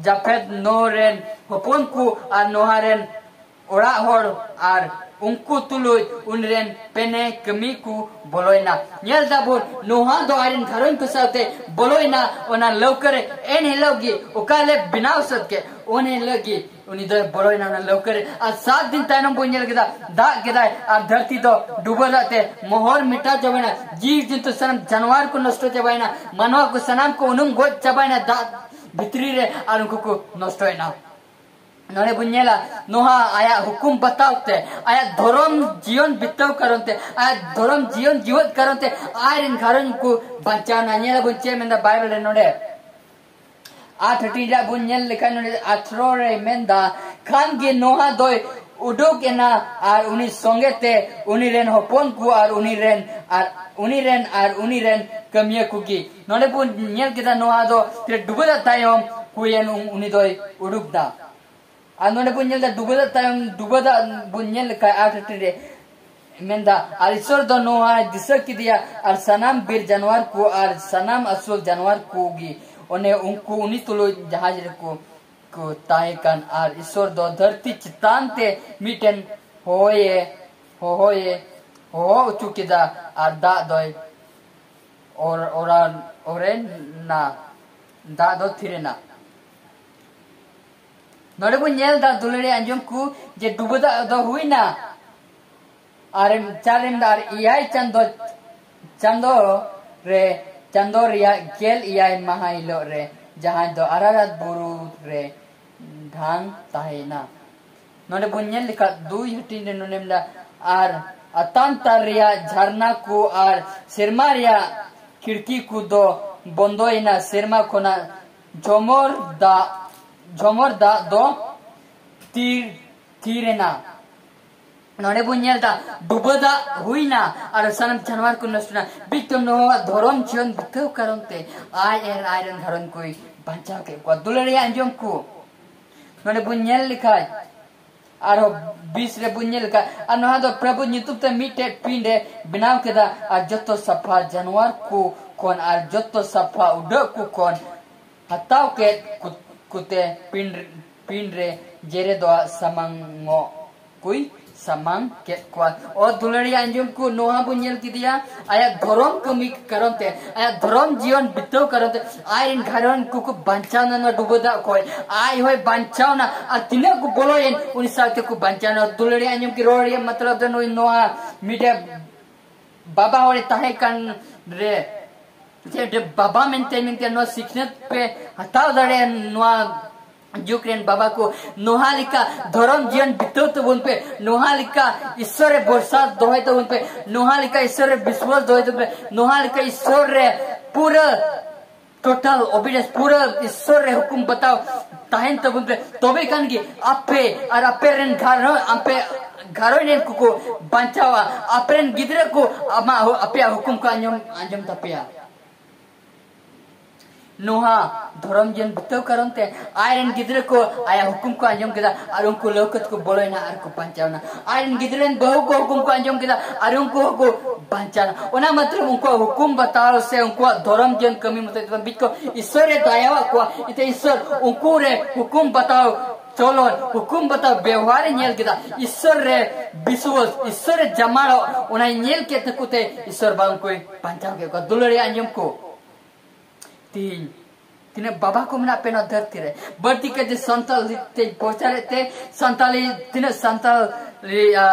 ᱡᱟᱯᱮᱛ ᱱᱚ ᱨᱮᱱ ᱦᱚᱯᱚᱱ ᱠᱚ ᱟᱨ ᱱᱚᱣᱟ ᱨᱮᱱ ᱚᱲᱟᱜ ᱦᱚᱲ ᱟᱨ ᱩᱱᱠᱩ ᱛᱩᱞᱩᱡ ᱩᱱᱤ ᱨᱮᱱ ᱯᱮᱱᱮ ᱠᱟᱹᱢᱤ ᱠᱚ ᱵᱚᱞᱚᱭᱮᱱᱟ᱾ ᱧᱮᱞ ᱫᱟᱵᱚᱱ, ᱱᱚᱣᱟ ᱫᱚ ᱟᱡ ᱨᱮᱱ ᱜᱷᱟᱨᱚᱸᱡᱽ ᱠᱚ ᱥᱟᱶᱛᱮ ᱵᱚᱞᱚᱭᱮᱱᱟ ᱚᱱᱟ ᱞᱟᱹᱣᱠᱟᱹ ᱨᱮ᱾ ᱮᱱ ᱦᱤᱞᱳᱜ ᱜᱮ ᱚᱠᱟ ᱞᱮ ᱵᱮᱱᱟᱣ ᱥᱟᱹᱛ ᱠᱮᱫ, ᱩᱱ ᱦᱤᱞᱳᱜ ᱜᱮ ᱩᱱᱤ ᱫᱚᱭ ᱵᱚᱞᱚᱭᱮᱱᱟ ᱚᱱᱟ ᱞᱟᱹᱣᱠᱟᱹ ᱨᱮ᱾ ᱟᱨ ᱥᱟᱛ ᱫᱤᱱ ᱛᱟᱭᱱᱚᱢ ᱵᱚᱱ ᱧᱮᱞ ᱠᱮᱫᱟ, ᱫᱟᱜ ᱠᱮᱫᱟᱭ ᱟᱨ ᱫᱷᱟᱹᱨᱛᱤ ᱫᱚ ᱰᱩᱵᱟᱹ ᱫᱟᱜ ᱛᱮ ᱢᱚᱦᱚᱨ ᱢᱮᱴᱟᱣ ᱪᱟᱵᱟᱭᱮᱱᱟ᱾ ᱡᱤᱣ ᱡᱚᱱᱛᱩ ᱥᱟᱱᱟᱢ ᱡᱟᱱᱣᱟᱨ ᱠᱚ ᱱᱚᱥᱴᱚ ᱪᱟᱵᱟᱭᱮᱱᱟ, ᱢᱟᱱᱣᱟ ᱠᱚ ᱥᱟᱱᱟᱢ ᱠᱚ ᱩᱱᱩᱢ ᱜᱚᱡ ᱪᱟᱵᱟᱭᱮᱱᱟ ᱫᱟᱜ ᱵᱷᱤᱛᱨᱤ ᱨᱮ, ᱟᱨ ᱩᱱᱠᱩ ᱠᱚ ᱱᱚᱥᱴᱚᱭᱮᱱᱟ᱾ ᱱᱚᱰᱮ ᱵᱚᱱ ᱧᱮᱞᱟ, ᱱᱚᱣᱟ ᱟᱭᱟᱜ ᱦᱩᱠᱩᱢ ᱵᱟᱛᱟᱣ ᱛᱮ, ᱟᱭᱟᱜ ᱫᱷᱚᱨᱚᱢ ᱡᱤᱭᱚᱱ ᱵᱤᱛᱟᱹᱣ ᱠᱟᱨᱚᱱ ᱛᱮ, ᱟᱭᱟᱜ ᱫᱷᱚᱨᱚᱢ ᱡᱤᱭᱚᱱ ᱡᱤᱣᱮᱫ ᱠᱟᱨᱚᱱ ᱛᱮ ᱟᱡ ᱨᱮᱱ ᱜᱷᱟᱨᱚᱸᱡᱽ ᱠᱚ ᱵᱟᱧᱪᱟᱣ ᱮᱱᱟ᱾ ᱧᱮᱞ ᱟᱵᱚᱱ ᱪᱮᱫ ᱢᱮᱱᱫᱟ ᱵᱟᱭᱵᱮᱞ ᱨᱮ ᱱᱚᱰᱮ᱾ ᱟᱴ ᱦᱟᱹᱴᱤᱧ ᱨᱮᱭᱟᱜ ᱵᱚᱱ ᱧᱮᱞ ᱞᱮᱠᱷᱟᱱ ᱱᱚᱰᱮ ᱟᱴᱷᱨᱚ ᱨᱮ ᱢᱮᱱᱫᱟ, ᱠᱷᱟᱱ ᱜᱮ ᱱᱚᱣᱟ ᱫᱚᱭ ᱩᱰᱩᱠ ᱮᱱᱟ ᱟᱨ ᱩᱱᱤ ᱥᱚᱸᱜᱮ ᱛᱮ ᱩᱱᱤ ᱨᱮᱱ ᱦᱚᱯᱚᱱ ᱠᱚ ᱟᱨ ᱩᱱᱤ ᱨᱮᱱ ᱟᱨ ᱩᱱᱤ ᱨᱮᱱ ᱟᱨ ᱩᱱᱤ ᱨᱮᱱ ᱠᱟᱹᱢᱤᱭᱟᱹ ᱠᱚᱜᱮ᱾ ᱱᱚᱰᱮ ᱵᱚᱱ ᱧᱮᱞ ᱠᱮᱫᱟ ᱱᱚᱣᱟ ᱫᱚ ᱰᱩᱵᱟᱹ ᱫᱟᱜ ᱛᱟᱭᱚᱢ ᱦᱩᱭᱮᱱ ᱩᱱ-, ᱩᱱᱤ ᱫᱚᱭ ᱩᱰᱩᱠ ᱫᱟ᱾ ᱟᱨ ᱱᱚᱰᱮ ᱵᱚᱱ ᱧᱮᱞ ᱮᱫᱟ ᱰᱩᱵᱟᱹ ᱫᱟᱜ ᱛᱟᱭᱚᱢ ᱰᱩᱵᱟᱹ ᱫᱟᱜ ᱵᱚᱱ ᱧᱮᱞ ᱞᱮᱠᱷᱟᱱ ᱟᱴ ᱦᱟᱹᱴᱤᱧ ᱨᱮ ᱢᱮᱱᱫᱟ, ᱟᱨ ᱤᱥᱥᱚᱨ ᱫᱚ ᱱᱚᱣᱟᱭ ᱫᱤᱥᱟᱹ ᱠᱮᱫᱮᱭᱟ ᱟᱨ ᱥᱟᱱᱟᱢ ᱵᱤᱨ ᱡᱟᱱᱣᱟᱨ ᱠᱚ ᱟᱨ ᱥᱟᱱᱟᱢ ᱟᱹᱥᱩᱞ ᱡᱟᱱᱣᱟᱨ ᱠᱚ ᱜᱮ ᱚᱱᱮ ᱩᱱᱠᱩ ᱩᱱᱤ ᱛᱩᱞᱩᱡ ᱡᱟᱦᱟᱡᱽ ᱨᱮᱠᱚ ᱠᱚ ᱛᱟᱦᱮᱸ ᱠᱟᱱ᱾ ᱟᱨ ᱤᱥᱚᱨ ᱫᱚ ᱫᱷᱟᱹᱨᱛᱤ ᱪᱮᱛᱟᱱ ᱛᱮ ᱢᱤᱫᱴᱮᱱ ᱦᱚᱦᱚᱭᱮ ᱦᱚᱦᱚᱭᱮ ᱦᱚᱦᱚ ᱦᱚᱪᱚ ᱠᱮᱫᱟ᱾ ᱟᱨ ᱫᱟᱜ ᱫᱚᱭ ᱚᱨ ᱚᱨᱟᱱ ᱚᱨᱮᱱᱟ᱾ ᱫᱟᱜ ᱫᱚ ᱛᱷᱤᱨᱮᱱᱟ᱾ ᱱᱚᱰᱮ ᱵᱚᱱ ᱧᱮᱞ ᱮᱫᱟ, ᱫᱩᱞᱟᱹᱲᱤᱭᱟᱹ ᱟᱸᱡᱚᱢ ᱠᱚ, ᱡᱮ ᱰᱩᱵᱟᱹ ᱫᱟᱜ ᱫᱚ ᱦᱩᱭᱱᱟ᱾ ᱟᱨ ᱮᱢ ᱪᱟᱨ ᱮᱢ ᱫᱟ, ᱟᱨ ᱮᱭᱟᱭ ᱪᱟᱸᱫᱚ, ᱪᱟᱸᱫᱚ ᱨᱮ, ᱪᱟᱸᱫᱚ ᱨᱮᱭᱟᱜ ᱜᱮᱞ ᱮᱭᱟᱭ ᱢᱟᱦᱟ ᱦᱤᱞᱳᱜ ᱨᱮ, ᱡᱟᱦᱟᱸᱭ ᱫᱚ ᱟᱨᱟᱨᱟᱛ ᱵᱩᱨᱩ ᱨᱮ ᱰᱷᱟᱝ ᱛᱟᱦᱮᱸᱭᱮᱱᱟ᱾ ᱱᱚᱰᱮ ᱵᱚᱱ ᱧᱮᱞ ᱞᱮᱠᱷᱟᱱ, ᱫᱩᱭ ᱦᱟᱹᱴᱤᱧ ᱨᱮ ᱱᱚᱰᱮ ᱢᱮᱱᱫᱟ, ᱟᱨ ᱟᱛᱟᱱᱛᱟᱨ ᱨᱮᱭᱟᱜ ᱡᱷᱟᱨᱱᱟ ᱠᱚ ᱟᱨ ᱥᱮᱨᱢᱟ ᱨᱮᱭᱟᱜ ᱠᱷᱤᱲᱠᱤ ᱠᱚ ᱫᱚ ᱵᱚᱱᱫᱚᱭᱮᱱᱟ᱾ ᱥᱮᱨᱢᱟ ᱠᱷᱚᱱᱟᱜ ᱡᱷᱚᱢᱚᱨ ᱫᱟᱜ, ᱡᱷᱚᱢᱚᱨ ᱫᱟᱜ ᱫᱚ ᱛᱤᱨ, ᱛᱷᱤᱨ ᱮᱱᱟ᱾ ᱱᱚᱰᱮ ᱵᱚᱱ ᱧᱮᱞ ᱮᱫᱟ, ᱰᱩᱵᱟᱹ ᱫᱟᱜ ᱦᱩᱭᱱᱟ ᱟᱨ ᱥᱟᱱᱟᱢ ᱡᱟᱱᱣᱟᱨ ᱠᱚ ᱱᱚᱥᱴᱚᱭᱮᱱᱟ᱾ ᱵᱤᱠᱨᱚᱢ ᱱᱚᱣᱟ ᱫᱷᱚᱨᱚᱢ ᱡᱤᱭᱚᱱ ᱵᱤᱛᱟᱹᱣ ᱠᱟᱨᱚᱱ ᱛᱮ ᱟᱡ ᱟᱨ ᱟᱡ ᱨᱮᱱ ᱜᱷᱟᱨᱚᱸᱡᱽ ᱠᱚᱭ ᱵᱟᱧᱪᱟᱣ ᱠᱮᱫ ᱠᱚᱣᱟ᱾ ᱫᱩᱞᱟᱹᱲᱤᱭᱟᱹ ᱟᱸᱡᱚᱢ ᱠᱚ, ᱱᱚᱰᱮ ᱵᱚᱱ ᱧᱮᱞ ᱞᱮᱠᱷᱟᱡ, ᱟᱨᱦᱚᱸ ᱵᱤᱥ ᱨᱮ ᱵᱚᱱ ᱧᱮᱞ ᱞᱮᱠᱷᱟᱡ, ᱟᱨ ᱱᱚᱣᱟ ᱫᱚ ᱯᱨᱚᱵᱷᱩ ᱧᱩᱛᱩᱢ ᱛᱮ ᱢᱤᱫᱴᱮᱡ ᱯᱤᱸᱰ ᱮ ᱵᱮᱱᱟᱣ ᱠᱮᱫᱟ, ᱟᱨ ᱡᱚᱛᱚ ᱥᱟᱯᱷᱟ ᱡᱟᱱᱣᱟᱨ ᱠᱚ ᱠᱷᱚᱱ ᱟᱨ ᱡᱚᱛᱚ ᱥᱟᱯᱷᱟ ᱩᱰᱟᱹᱜ ᱠᱚ ᱠᱷᱚᱱ ᱦᱟᱛᱟᱣ ᱠᱮᱫ ᱠᱚ-, ᱠᱚᱛᱮ ᱯᱤᱸᱰ, ᱯᱤᱸᱰ ᱨᱮ ᱡᱮᱨᱮᱫ ᱥᱟᱢᱟᱝᱚᱜ ᱠᱚᱭ ᱥᱟᱢᱟᱝ ᱠᱮᱫ ᱠᱚᱣᱟ᱾ ᱚ ᱫᱩᱞᱟᱹᱲᱤᱭᱟᱹ ᱟᱸᱡᱚᱢ ᱠᱚ, ᱱᱚᱣᱟ ᱵᱚᱱ ᱧᱮᱞ ᱠᱮᱫᱮᱭᱟ, ᱟᱭᱟᱜ ᱫᱷᱚᱨᱚᱢ ᱠᱟᱹᱢᱤ ᱠᱟᱨᱚᱱ ᱛᱮ, ᱟᱭᱟᱜ ᱫᱷᱚᱨᱚᱢ ᱡᱤᱭᱚᱱ ᱵᱤᱛᱟᱹᱣ ᱠᱟᱨᱚᱱ ᱛᱮ, ᱟᱡ ᱨᱮᱱ ᱜᱷᱟᱨᱚᱸᱡᱽ ᱠᱚᱠᱚ ᱵᱟᱧᱪᱟᱣ ᱮᱱᱟ ᱱᱚᱣᱟ ᱰᱩᱵᱟᱹ ᱫᱟᱜ ᱠᱷᱚᱱ᱾ ᱟᱡ ᱦᱚᱸᱭ ᱵᱟᱧᱪᱟᱣ ᱮᱱᱟ, ᱟᱨ ᱛᱤᱱᱟᱹᱜ ᱠᱚ ᱵᱚᱞᱚᱭᱮᱱ, ᱩᱱᱤ ᱥᱟᱶᱛᱮ ᱠᱚ ᱵᱟᱧᱪᱟᱣ ᱮᱱᱟ᱾ ᱫᱩᱞᱟᱹᱲᱤᱭᱟᱹ ᱟᱸᱡᱚᱢ ᱠᱚ, ᱨᱚᱲ ᱨᱮᱭᱟᱜ ᱢᱚᱛᱞᱚᱵ ᱫᱚ ᱱᱩᱭ ᱱᱚᱣᱟ ᱢᱤᱫᱴᱮᱡ ᱵᱟᱵᱟ ᱦᱚᱲᱮ ᱛᱟᱦᱮᱸ ᱠᱟᱱ ᱨᱮ, ᱡᱮ ᱵᱟᱵᱟ ᱢᱮᱱᱛᱮ, ᱢᱮᱱᱛᱮ ᱱᱚᱣᱟ ᱥᱤᱠᱷᱱᱟᱹᱛ ᱯᱮ ᱦᱟᱛᱟᱣ ᱫᱟᱲᱮᱭᱟᱜᱼᱟ᱾ ᱱᱚᱣᱟ ᱡᱩᱜᱽ ᱨᱮᱱ ᱵᱟᱵᱟ ᱠᱚ, ᱱᱚᱣᱟ ᱞᱮᱠᱟ ᱫᱷᱚᱨᱚᱢ ᱡᱤᱭᱚᱱ ᱵᱤᱛᱟᱹᱣ ᱛᱟᱵᱚᱱ ᱯᱮ, ᱱᱚᱣᱟ ᱞᱮᱠᱟ ᱤᱥᱥᱚᱨ ᱨᱮ ᱵᱷᱚᱨᱥᱟ ᱫᱚᱦᱚᱭ ᱛᱟᱵᱚᱱ ᱯᱮ, ᱱᱚᱣᱟ ᱞᱮᱠᱟ ᱤᱥᱥᱚᱨ ᱨᱮ ᱵᱤᱥᱣᱟᱥ ᱫᱚᱦᱚᱭ ᱛᱟᱵᱚᱱ ᱯᱮ, ᱱᱚᱣᱟ ᱞᱮᱠᱟ ᱤᱥᱥᱚᱨ ᱨᱮ ᱯᱩᱨᱟᱹ total obedience, ᱯᱩᱨᱟᱹ ᱤᱥᱥᱚᱨ ᱨᱮ ᱦᱩᱠᱩᱢ ᱵᱟᱛᱟᱣ ᱛᱟᱦᱮᱱ ᱛᱟᱵᱚᱱ ᱯᱮ, ᱛᱚᱵᱮ ᱠᱷᱟᱱ ᱜᱮ ᱟᱯᱮ ᱟᱨ ᱟᱯᱮ ᱨᱮᱱ ᱜᱷᱟᱨᱚᱸᱡᱽ, ᱟᱯᱮ ᱜᱷᱟᱨᱚᱸᱡᱽ ᱨᱮᱱ ᱠᱚᱠᱚ ᱵᱟᱧᱪᱟᱣᱟ, ᱟᱯᱮ ᱨᱮᱱ ᱜᱤᱫᱽᱨᱟᱹ ᱠᱚ ᱟᱢᱟᱜ ᱦᱩ-, ᱟᱯᱮᱭᱟᱜ ᱦᱩᱠᱩᱢ ᱠᱚ ᱟᱸᱡᱚᱢ, ᱟᱸᱡᱚᱢ ᱛᱟᱯᱮᱭᱟ᱾ ᱱᱚᱣᱟ ᱫᱷᱚᱨᱚᱢ ᱡᱤᱭᱚᱱ ᱵᱤᱛᱟᱹᱣ ᱠᱟᱨᱚᱱ ᱛᱮ ᱟᱡᱨᱮᱱ ᱜᱤᱫᱽᱨᱟᱹ ᱠᱚ ᱟᱭᱟᱜ ᱦᱩᱠᱩᱢ ᱠᱚ ᱟᱸᱡᱚᱢ ᱠᱮᱫᱟ ᱟᱨ ᱩᱱᱠᱩ ᱞᱟᱹᱣᱠᱟᱹ ᱛᱮᱠᱚ ᱵᱚᱞᱚᱭᱮᱱᱟ ᱟᱨ ᱠᱚ ᱵᱟᱧᱪᱟᱣ ᱮᱱᱟ᱾ ᱟᱡᱨᱮᱱ ᱜᱤᱫᱽᱨᱟᱹ ᱨᱮᱱ ᱵᱟᱹᱦᱩ ᱠᱚ ᱦᱩᱠᱩᱢ ᱠᱚ ᱟᱸᱡᱚᱢ ᱠᱮᱫᱟ ᱟᱨ ᱩᱱᱠᱩ ᱦᱚᱸᱠᱚ ᱵᱟᱧᱪᱟᱣ ᱮᱱᱟ᱾ ᱚᱱᱟ ᱢᱚᱛᱞᱚᱵ ᱩᱱᱠᱩᱣᱟᱜ ᱦᱩᱠᱩᱢ ᱵᱟᱛᱟᱣ ᱥᱮ ᱩᱱᱠᱩᱣᱟᱜ ᱫᱷᱚᱨᱚᱢ ᱡᱤᱭᱚᱱ ᱠᱟᱹᱢᱤ ᱢᱚᱛᱚᱡ ᱫᱚ ᱵᱟᱝ, ᱵᱤᱪ ᱠᱚ ᱤᱥᱥᱚᱨ ᱮ ᱫᱟᱭᱟᱣᱟᱜ ᱠᱚᱣᱟ᱾ ᱮᱱᱛᱮ ᱤᱥᱥᱚᱨ ᱩᱱᱠᱩ ᱨᱮ ᱦᱩᱠᱩᱢ ᱵᱟᱛᱟᱣ ᱪᱚᱞᱚᱱ, ᱦᱩᱠᱩᱢ ᱵᱟᱛᱟᱣ ᱵᱮᱣᱦᱟᱨ ᱮ ᱧᱮᱞ ᱠᱮᱫᱟ᱾ ᱤᱥᱥᱚᱨ ᱨᱮ ᱵᱤᱥᱣᱟᱥ, ᱤᱥᱥᱚᱨ ᱨᱮ ᱡᱟᱢᱟᱲᱚᱜ, ᱚᱱᱟᱭ ᱧᱮᱞ ᱠᱮᱫ ᱛᱟᱠᱚ ᱛᱮ ᱤᱥᱥᱚᱨ ᱵᱟᱝ ᱠᱚᱭ ᱵᱟᱧᱪᱟᱣ ᱠᱮᱫ ᱠᱚᱣᱟ᱾ ᱫᱩᱞᱟᱹᱲᱤᱭᱟᱹ ᱟᱸᱡᱚᱢ ᱠᱚ, ᱛᱤᱦᱤᱧ ᱛᱤᱱᱟᱹᱜ ᱵᱟᱵᱟ ᱠᱚ ᱢᱮᱱᱟᱜ ᱯᱮ ᱱᱚᱣᱟ ᱫᱷᱟᱹᱨᱛᱤ ᱨᱮ, ᱵᱟᱹᱲᱛᱤ ᱠᱟᱭᱛᱮ ᱥᱟᱱᱛᱟᱲ ᱛᱮᱧ ᱯᱨᱚᱪᱟᱨᱮᱫ ᱛᱮ, ᱥᱟᱱᱛᱟᱲᱤ, ᱛᱤᱱᱟᱹᱜ ᱥᱟᱱᱛᱟᱲ, ᱟ,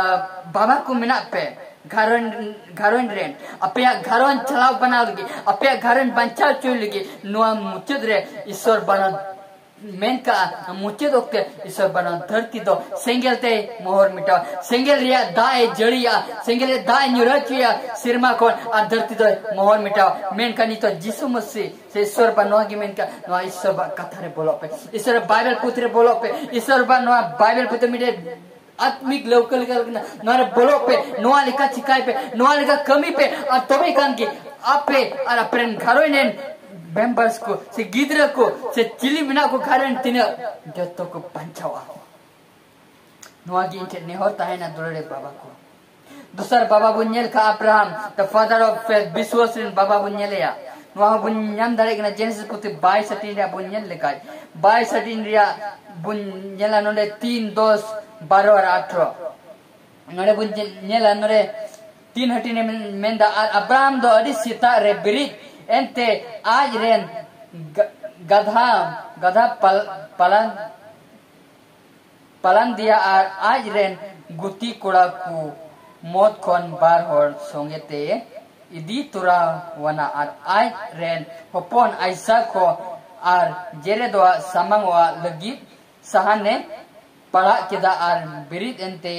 ᱵᱟᱵᱟ ᱠᱚ ᱢᱮᱱᱟᱜ ᱯᱮ, ᱜᱷᱟᱨᱚᱸᱡᱽ, ᱜᱷᱟᱨᱚᱸᱡᱽ ᱨᱮᱱ, ᱟᱯᱮᱭᱟᱜ ᱜᱷᱟᱨᱚᱸᱡᱽ ᱪᱟᱞᱟᱣ ᱵᱟᱱᱟᱣ ᱞᱟᱹᱜᱤᱫ, ᱟᱯᱮᱭᱟᱜ ᱜᱷᱟᱨᱚᱸᱡᱽ ᱵᱟᱧᱪᱟᱣ ᱦᱚᱪᱚᱭ ᱞᱟᱹᱜᱤᱫ, ᱱᱚᱣᱟ ᱢᱩᱪᱟᱹᱫ ᱨᱮ ᱤᱥᱥᱚᱨ ᱵᱟᱱᱟᱣ ᱢᱮᱱ ᱠᱟᱜᱼᱟ, ᱢᱩᱪᱟᱹᱫ ᱚᱠᱛᱮ ᱤᱥᱥᱚᱨ ᱵᱟᱱᱟᱣ ᱫᱷᱟᱹᱨᱛᱤ ᱫᱚ ᱥᱮᱸᱜᱮᱞ ᱛᱮᱭ ᱢᱚᱦᱚᱨ ᱢᱮᱴᱟᱣᱟ᱾ ᱥᱮᱸᱜᱮᱞ ᱨᱮᱭᱟᱜ ᱫᱟᱜ ᱮ ᱡᱟᱹᱲᱤᱭᱟ, ᱥᱮᱸᱜᱮᱞ ᱨᱮᱭᱟᱜ ᱫᱟᱜ ᱮ ᱧᱩᱨᱦᱟᱹ ᱦᱚᱪᱚᱭᱟ ᱥᱮᱨᱢᱟ ᱠᱷᱚᱱ, ᱟᱨ ᱫᱷᱟᱹᱨᱛᱤ ᱫᱚᱭ ᱢᱚᱦᱚᱨ ᱢᱮᱴᱟᱣᱟ᱾ ᱢᱮᱱᱠᱷᱟᱱ ᱱᱤᱛᱚᱜ ᱡᱤᱥᱩ ᱢᱟᱹᱥᱤ ᱥᱮ ᱤᱥᱥᱚᱨ ᱵᱟ ᱱᱚᱣᱟ ᱜᱮ ᱢᱮᱱ ᱠᱟᱜᱼᱟ, ᱱᱚᱣᱟ ᱤᱥᱥᱚᱨ ᱵᱟ ᱠᱟᱛᱷᱟ ᱨᱮ ᱵᱚᱞᱚᱜ ᱯᱮ, ᱤᱥᱥᱚᱨ ᱵᱟᱭᱵᱮᱞ ᱯᱩᱛᱷᱤ ᱨᱮ ᱵᱚᱞᱚᱜ ᱯᱮ, ᱤᱥᱥᱚᱨ ᱵᱟ ᱱᱚᱣᱟ ᱵᱟᱭᱵᱮᱞ ᱯᱩᱛᱷᱤ ᱢᱤᱫᱴᱮᱡ ᱟᱛᱢᱤᱠ ᱞᱟᱹᱣᱠᱟᱹ ᱞᱮᱠᱟ ᱠᱟᱱᱟ᱾ ᱱᱚᱣᱟ ᱨᱮ ᱵᱚᱞᱚᱜ ᱯᱮ, ᱱᱚᱣᱟ ᱞᱮᱠᱟ ᱪᱤᱠᱟᱭ ᱯᱮ, ᱱᱚᱣᱟ ᱞᱮᱠᱟ ᱠᱟᱹᱢᱤ ᱯᱮ, ᱟᱨ ᱛᱚᱵᱮ ᱠᱷᱟᱱ ᱜᱮ ᱟᱯᱮ ᱟᱨ ᱟᱯᱮ ᱨᱮᱱ ᱜᱷᱟᱨᱚᱸᱡᱽ ᱨᱮᱱ ᱢᱮᱢᱵᱟᱨᱥ ᱠᱚ ᱥᱮ ᱜᱤᱫᱽᱨᱟᱹ ᱠᱚ ᱥᱮ ᱪᱤᱞᱤ ᱢᱮᱱᱟᱜ ᱠᱚ ᱜᱷᱟᱨᱚᱸᱡᱽ ᱛᱤᱱᱟᱹᱜ, ᱡᱚᱛᱚ ᱠᱚ ᱵᱟᱧᱪᱟᱣᱟ᱾ ᱱᱚᱣᱟ ᱜᱮ ᱤᱧ ᱴᱷᱮᱱ ᱱᱮᱦᱚᱨ ᱛᱟᱦᱮᱱᱟ, ᱫᱩᱞᱟᱹᱲᱤᱭᱟᱹ ᱵᱟᱵᱟ ᱠᱚ᱾ ᱫᱚᱥᱟᱨ ᱵᱟᱵᱟ ᱵᱚᱱ ᱧᱮᱞ ᱠᱟᱜᱼᱟ, Abraham, the father of faith, ᱵᱤᱥᱣᱟᱥ ᱨᱮᱱ ᱵᱟᱵᱟ ᱵᱚᱱ ᱧᱮᱞᱮᱭᱟ᱾ ᱱᱚᱣᱟ ᱦᱚᱸ ᱵᱚᱱ ᱧᱟᱢ ᱫᱟᱲᱮᱭᱟᱜ ᱠᱟᱱᱟ ᱡᱮᱱᱮᱥᱤᱥ ᱯᱩᱛᱷᱤ ᱵᱟᱭᱤᱥ ᱦᱟᱹᱴᱤᱧ ᱨᱮᱭᱟᱜ ᱵᱚᱱ ᱧᱮᱞ ᱞᱮᱠᱷᱟᱡ, ᱵᱟᱭᱤᱥ ᱦᱟᱹᱴᱤᱧ ᱨᱮᱭᱟᱜ ᱵᱚᱱ ᱧᱮᱞᱟ ᱱᱚᱰᱮ ᱛᱤᱱ, ᱫᱚᱥ, ᱵᱟᱨᱚ ᱟᱨ ᱟᱴᱷᱨᱚ᱾ ᱱᱚᱰᱮ ᱵᱚᱱ ᱧᱮ-, ᱧᱮᱞᱟ ᱱᱚᱰᱮ ᱛᱤᱱ ᱦᱟᱹᱴᱤᱧ ᱨᱮ ᱢᱮᱱ-, ᱢᱮᱱᱫᱟ, ᱟᱨ ᱟᱵᱨᱟᱦᱟᱢ ᱫᱚ ᱟᱹᱰᱤ ᱥᱮᱛᱟᱜ ᱨᱮ ᱵᱮᱨᱮᱫ ᱮᱱᱛᱮ ᱟᱡ ᱨᱮᱱ ᱜᱟ-, ᱜᱟᱫᱷᱟ, ᱜᱟᱫᱷᱟ ᱯᱟᱞ-, ᱯᱟᱞᱟᱱ ᱯᱟᱞᱟᱱᱫᱤᱭᱟ ᱟᱨ ᱟᱡ ᱨᱮᱱ ᱜᱩᱛᱤ ᱠᱚᱲᱟ ᱠᱚ ᱢᱚᱫ ᱠᱷᱚᱱ ᱵᱟᱨ ᱦᱚᱲ ᱥᱚᱸᱜᱮ ᱛᱮ ᱤᱫᱤ ᱛᱚᱨᱟᱣᱟᱱᱟ ᱟᱨ ᱟᱡ ᱨᱮᱱ ᱦᱚᱯᱚᱱ ᱟᱭᱥᱟᱠ ᱦᱚᱸ ᱟᱨ ᱡᱮᱨᱮᱫᱚᱜ ᱥᱟᱢᱟᱝᱚᱜ ᱞᱟᱹᱜᱤᱫ ᱥᱟᱦᱟᱱᱮ ᱯᱟᱲᱟᱜ ᱠᱮᱫᱟ ᱟᱨ ᱵᱮᱨᱮᱫ ᱮᱱᱛᱮ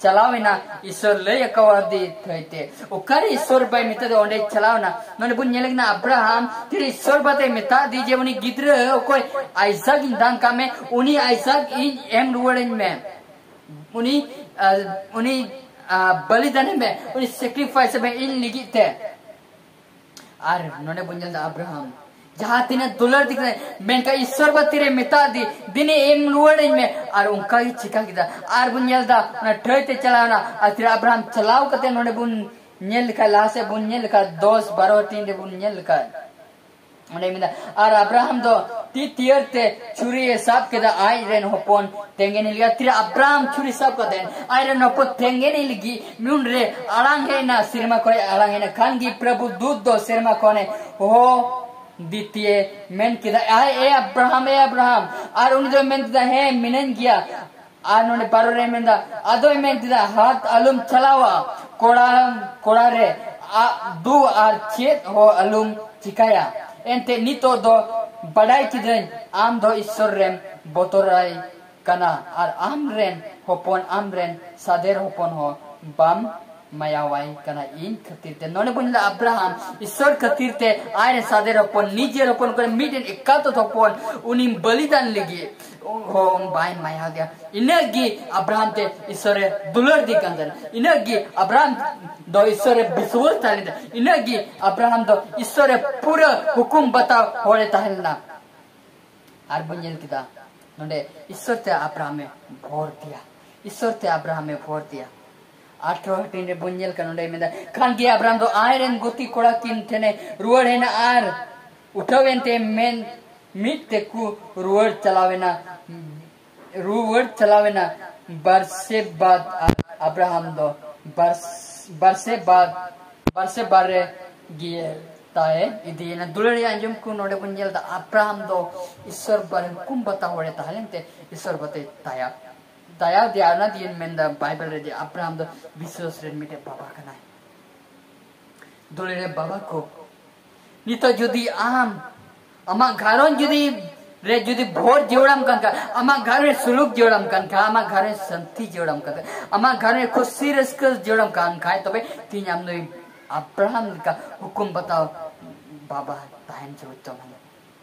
ᱪᱟᱞᱟᱣ ᱮᱱᱟ ᱤᱥᱚᱨ ᱞᱟᱹᱭ ᱟᱠᱟᱣᱟᱫᱮ ᱛᱷᱟᱹᱭ ᱛᱮ᱾ ᱚᱠᱟᱨᱮ ᱤᱥᱚᱨ ᱵᱟᱭ ᱢᱮᱛᱟᱫᱮ ᱚᱸᱰᱮ ᱪᱟᱞᱟᱣ ᱮᱱᱟ᱾ ᱱᱚᱰᱮ ᱵᱚᱱ ᱧᱮᱞ ᱠᱟᱱᱟ ᱟᱵᱨᱟᱦᱟᱢ ᱛᱤᱨᱮ ᱤᱥᱚᱨ ᱵᱟᱛᱮ ᱢᱮᱛᱟᱫᱮ ᱡᱮ ᱩᱱᱤ ᱜᱤᱫᱽᱨᱟᱹ ᱚᱠᱚᱭ ᱟᱭᱥᱟᱠ ᱤᱧ ᱫᱟᱱ ᱠᱟᱜ ᱢᱮ, ᱩᱱᱤ ᱟᱭᱥᱟᱠ ᱤᱧ ᱮᱢ ᱨᱩᱣᱟᱹᱲᱟᱹᱧ ᱢᱮ, ᱩᱱᱤ ᱟᱨ ᱩᱱᱤ ᱟᱨ ᱵᱚᱞᱤᱫᱟᱱ ᱢᱮ, ᱩᱱᱤ ᱥᱮᱠᱨᱤᱯᱷᱟᱭᱤᱥ ᱢᱮ ᱤᱧ ᱞᱟᱹᱜᱤᱫ ᱛᱮ᱾ ᱟᱨ ᱱᱚᱰᱮ ᱵᱚᱱ ᱧᱮᱞ ᱮᱫᱟ ᱟᱵᱨᱟᱦᱟᱢ ᱡᱟᱦᱟᱸ ᱛᱤᱱᱟᱹᱜ ᱫᱩᱞᱟᱹᱲ ᱫᱤ ᱠᱟᱱᱟᱭ, ᱢᱮᱱᱠᱷᱟᱱ ᱤᱥᱥᱚᱨ ᱵᱟ ᱛᱤᱨᱮ ᱢᱮᱛᱟᱫ ᱫᱤ, "ᱫᱤᱱᱤ ᱮᱢ ᱨᱩᱣᱟᱹᱲᱟᱹᱧ ᱢᱮ", ᱟᱨ ᱚᱱᱠᱟ ᱜᱮ ᱪᱤᱠᱟ ᱠᱮᱫᱟ᱾ ᱟᱨ ᱵᱚᱱ ᱧᱮᱞ ᱮᱫᱟ, ᱚᱱᱟ ᱴᱷᱟᱹᱭ ᱛᱮ ᱪᱟᱞᱟᱣ ᱮᱱᱟ, ᱟᱨ ᱛᱤᱨᱮ ᱟᱵᱨᱟᱦᱟᱢ ᱪᱟᱞᱟᱣ ᱠᱟᱛᱮ ᱱᱚᱰᱮ ᱵᱚᱱ ᱧᱮᱞ ᱞᱮᱠᱷᱟᱱ, ᱞᱟᱦᱟ ᱥᱮᱫ ᱵᱚᱱ ᱧᱮᱞ ᱞᱮᱠᱷᱟᱱ, ᱫᱚᱥ ᱵᱟᱨᱚ ᱴᱤᱱ ᱨᱮᱵᱚᱱ ᱧᱮᱞ ᱞᱮᱠᱷᱟᱱ, ᱚᱸᱰᱮ ᱢᱮᱱᱫᱟ, ᱟᱨ ᱟᱵᱨᱟᱦᱟᱢ ᱫᱚ ᱛᱤ ᱛᱤᱭᱟᱹᱨ ᱛᱮ ᱪᱷᱩᱨᱤᱭᱮ ᱥᱟᱵ ᱠᱮᱫᱟ, ᱟᱡ ᱨᱮᱱ ᱦᱚᱯᱚᱱ ᱛᱮᱸᱜᱮᱱᱤ ᱞᱟᱹᱜᱤᱫ᱾ ᱛᱤᱨᱮ ᱟᱵᱨᱟᱦᱟᱢ ᱪᱷᱩᱨᱤ ᱥᱟᱵ ᱠᱟᱛᱮ ᱟᱡ ᱨᱮᱱ ᱦᱚᱯᱚᱱ ᱛᱮᱸᱜᱮᱱᱤ ᱞᱟᱹᱜᱤᱫ, ᱩᱱᱨᱮ ᱟᱲᱟᱝ ᱦᱮᱡ ᱮᱱᱟ, ᱥᱮᱨᱢᱟ ᱠᱷᱚᱱ ᱟᱲᱟᱝ ᱦᱮᱡ ᱮᱱᱟ᱾ ᱠᱷᱟᱱ ᱜᱮ ᱯᱨᱚᱵᱷᱩ ᱫᱩᱛ ᱫᱚ ᱥᱮᱨᱢᱟ ᱠᱷᱚᱱᱮ ᱦᱚᱦᱚ ᱫᱤᱛᱤᱭᱮ ᱢᱮᱱ ᱠᱮᱫᱟ, "ᱟᱭ, ᱮ ᱟᱵᱨᱟᱦᱟᱢ, ᱮ ᱟᱵᱨᱟᱦᱟᱢ!" ᱟᱨ ᱩᱱᱤ ᱫᱚᱭ ᱢᱮᱱ ᱠᱮᱫᱟ, "ᱦᱮᱸ, ᱢᱤᱱᱟᱹᱧ ᱜᱮᱭᱟ᱾" ᱟᱨ ᱱᱚᱰᱮ ᱵᱟᱨᱚ ᱨᱮ ᱢᱮᱱᱫᱟ, ᱟᱫᱚᱭ ᱢᱮᱱ ᱠᱮᱫᱟ, "ᱦᱟᱛ ᱟᱞᱚᱢ ᱪᱟᱞᱟᱣᱟ, ᱠᱚᱲᱟ, ᱠᱚᱲᱟ ᱨᱮ ᱟ-, ᱫᱩ ᱟᱨ ᱪᱮᱫ ᱦᱚᱸ ᱟᱞᱚᱢ ᱪᱤᱠᱟᱭᱟ᱾ ᱮᱱᱛᱮ ᱱᱤᱛᱚᱜ ᱫᱚ ᱵᱟᱰᱟᱭ ᱠᱤᱫᱟᱹᱧ, ᱟᱢ ᱫᱚ ᱤᱥᱥᱚᱨ ᱨᱮᱢ ᱵᱚᱛᱚᱨᱟᱭ ᱠᱟᱱᱟ, ᱟᱨ ᱟᱢ ᱨᱮᱱ ᱦᱚᱯᱚᱱ, ᱟᱢ ᱨᱮᱱ ᱥᱟᱫᱮᱨ ᱦᱚᱯᱚᱱ ᱦᱚᱸ ᱵᱟᱢ ᱢᱟᱭᱟᱣᱟᱭ ᱠᱟᱱᱟ ᱤᱧ ᱠᱷᱟᱹᱛᱤᱨ ᱛᱮ᱾" ᱱᱚᱰᱮ ᱵᱚᱱ ᱧᱮᱞᱟ, ᱟᱵᱨᱟᱦᱟᱢ ᱤᱥᱥᱚᱨ ᱠᱷᱟᱹᱛᱤᱨ ᱛᱮ ᱟᱡ ᱨᱮᱱ ᱥᱟᱫᱮᱨ ᱦᱚᱯᱚᱱ, ᱱᱤᱡᱮᱨ ᱦᱚᱯᱚᱱ ᱠᱚᱨᱮ ᱢᱤᱫᱴᱮᱱ ᱮᱠᱟᱛᱚᱛ ᱦᱚᱯᱚᱱ, ᱩᱱᱤ ᱵᱚᱞᱤᱫᱟᱱ ᱞᱟᱹᱜᱤᱫ ᱦᱚᱸ ᱵᱟᱭ ᱢᱟᱭᱟᱣ ᱫᱮᱭᱟ᱾ ᱤᱱᱟᱹᱜ ᱜᱮ ᱟᱵᱨᱟᱦᱟᱢ ᱛᱮ ᱤᱥᱥᱚᱨᱮ ᱫᱩᱞᱟᱹᱲ ᱫᱮ ᱠᱟᱱ ᱛᱟᱦᱮᱱᱟ᱾ ᱤᱱᱟᱹᱜ ᱜᱮ ᱟᱵᱨᱟᱦᱟᱢ ᱫᱚ ᱤᱥᱥᱚᱨᱮ ᱵᱤᱥᱣᱟᱥ ᱛᱟᱦᱮᱸ ᱞᱮᱱᱟ᱾ ᱤᱱᱟᱹᱜ ᱜᱮ ᱟᱵᱨᱟᱦᱟᱢ ᱫᱚ ᱤᱥᱥᱚᱨᱮ ᱯᱩᱨᱟᱹ ᱦᱩᱠᱩᱢ ᱵᱟᱛᱟᱣ ᱦᱚᱲᱮ ᱛᱟᱦᱮᱸ ᱞᱮᱱᱟ᱾ ᱟᱨ ᱵᱚᱱ ᱧᱮᱞ ᱠᱮᱫᱟ, ᱱᱚᱰᱮ ᱤᱥᱥᱚᱨ ᱛᱮ ᱟᱵᱨᱟᱦᱟᱢᱮ ᱵᱷᱚᱨ ᱫᱮᱭᱟ᱾ ᱤᱥᱥᱚᱨ ᱛᱮ ᱟᱵᱨᱟᱦᱟᱢᱮ ᱵᱷᱚᱨ ᱫᱮᱭᱟ᱾ ᱟᱴᱷᱨᱚ ᱦᱟᱹᱴᱤᱧ ᱨᱮ ᱵᱚᱱ ᱧᱮᱞ ᱠᱟᱱᱟ, ᱱᱚᱰᱮ ᱢᱮᱱᱫᱟ, ᱠᱷᱟᱱ ᱜᱮ ᱟᱵᱨᱟᱦᱟᱢ ᱫᱚ ᱟᱡ ᱨᱮᱱ ᱜᱩᱛᱤ ᱠᱚᱲᱟ ᱠᱤᱱ ᱴᱷᱮᱱᱮ ᱨᱩᱣᱟᱹᱲ ᱦᱮᱡ ᱮᱱᱟ ᱟᱨ ᱩᱴᱷᱟᱹᱣ ᱮᱱᱛᱮ ᱢᱮᱱ ᱢᱤᱫ ᱛᱮᱠᱚ ᱨᱩᱣᱟᱹᱲ ᱪᱟᱞᱟᱣ ᱮᱱᱟ᱾ ᱨᱩᱣᱟᱹᱲ ᱪᱟᱞᱟᱣ ᱮᱱᱟ ᱵᱟᱨᱥᱮᱵᱟ᱾ ᱟᱨ ᱟᱵᱨᱟᱦᱟᱢ ᱫᱚ ᱵᱟᱨᱥ-, ᱵᱟᱨᱥᱮᱵᱟ, ᱵᱟᱨᱥᱮᱵᱟ ᱨᱮ ᱜᱮ ᱛᱟᱭ ᱤᱫᱤᱭᱮᱱᱟ᱾ ᱫᱩᱞᱟᱹᱲᱤᱭᱟᱹ ᱟᱸᱡᱚᱢ ᱠᱚ, ᱱᱚᱰᱮ ᱵᱚᱱ ᱧᱮᱞ ᱮᱫᱟ, ᱟᱵᱨᱟᱦᱟᱢ ᱫᱚ ᱤᱥᱥᱚᱨ ᱵᱟᱨᱮ ᱦᱩᱠᱩᱢ ᱵᱟᱛᱟᱣ ᱦᱚᱲᱮ ᱛᱟᱦᱮᱸ ᱞᱮᱱᱛᱮ ᱤᱥᱥᱚᱨ ᱵᱟᱛᱮ ᱫᱟᱭᱟ, ᱫᱟᱭᱟ ᱫᱮᱭᱟ᱾ ᱚᱱᱟ ᱫᱤᱭᱮᱧ ᱢᱮᱱᱫᱟ, ᱵᱟᱭᱵᱮᱞ ᱨᱮ ᱡᱮ ᱟᱵᱨᱟᱦᱟᱢ ᱫᱚ ᱵᱤᱥᱣᱟᱥ ᱨᱮᱱ ᱢᱤᱫᱴᱮᱡ ᱵᱟᱵᱟ ᱠᱟᱱᱟᱭ᱾ ᱫᱩᱞᱟᱹᱲᱤᱭᱟᱹ ᱵᱟᱵᱟ ᱠᱚ, ᱱᱤᱛᱚᱜ ᱡᱩᱫᱤ ᱟᱢ ᱟᱢᱟᱜ ᱜᱷᱟᱨᱚᱸᱡᱽ ᱡᱩᱫᱤ ᱨᱮ ᱡᱩᱫᱤ ᱵᱷᱳᱨ ᱡᱤᱭᱟᱹᱲᱟᱢ ᱠᱟᱱ ᱠᱷᱟᱱ, ᱟᱢᱟᱜ ᱜᱷᱟᱨᱚᱸᱡᱽ ᱥᱩᱞᱩᱠ ᱡᱤᱭᱟᱹᱲᱟᱢ ᱠᱟᱱ ᱠᱷᱟᱱ, ᱟᱢᱟᱜ ᱜᱷᱟᱨᱚᱸᱡᱽ ᱥᱟᱱᱛᱤ ᱡᱤᱭᱟᱹᱲᱟᱢ ᱠᱟᱱ ᱠᱷᱟᱱ, ᱟᱢᱟᱜ ᱜᱷᱟᱨᱚᱸᱡᱽ ᱠᱷᱩᱥᱤ ᱨᱟᱹᱥᱠᱟᱹ ᱡᱤᱭᱟᱹᱲᱟᱢ ᱠᱟᱱ ᱠᱷᱟᱱ, ᱛᱚᱵᱮ ᱛᱮᱦᱮᱧ ᱟᱢ ᱱᱩᱭ ᱟᱵᱨᱟᱦᱟᱢ ᱞᱮᱠᱟ ᱦᱩᱠᱩᱢ ᱵᱟᱛᱟᱣ ᱵᱟᱵᱟ ᱛᱟᱦᱮᱱ ᱡᱟᱹᱨᱩᱲ ᱛᱟᱢᱟ᱾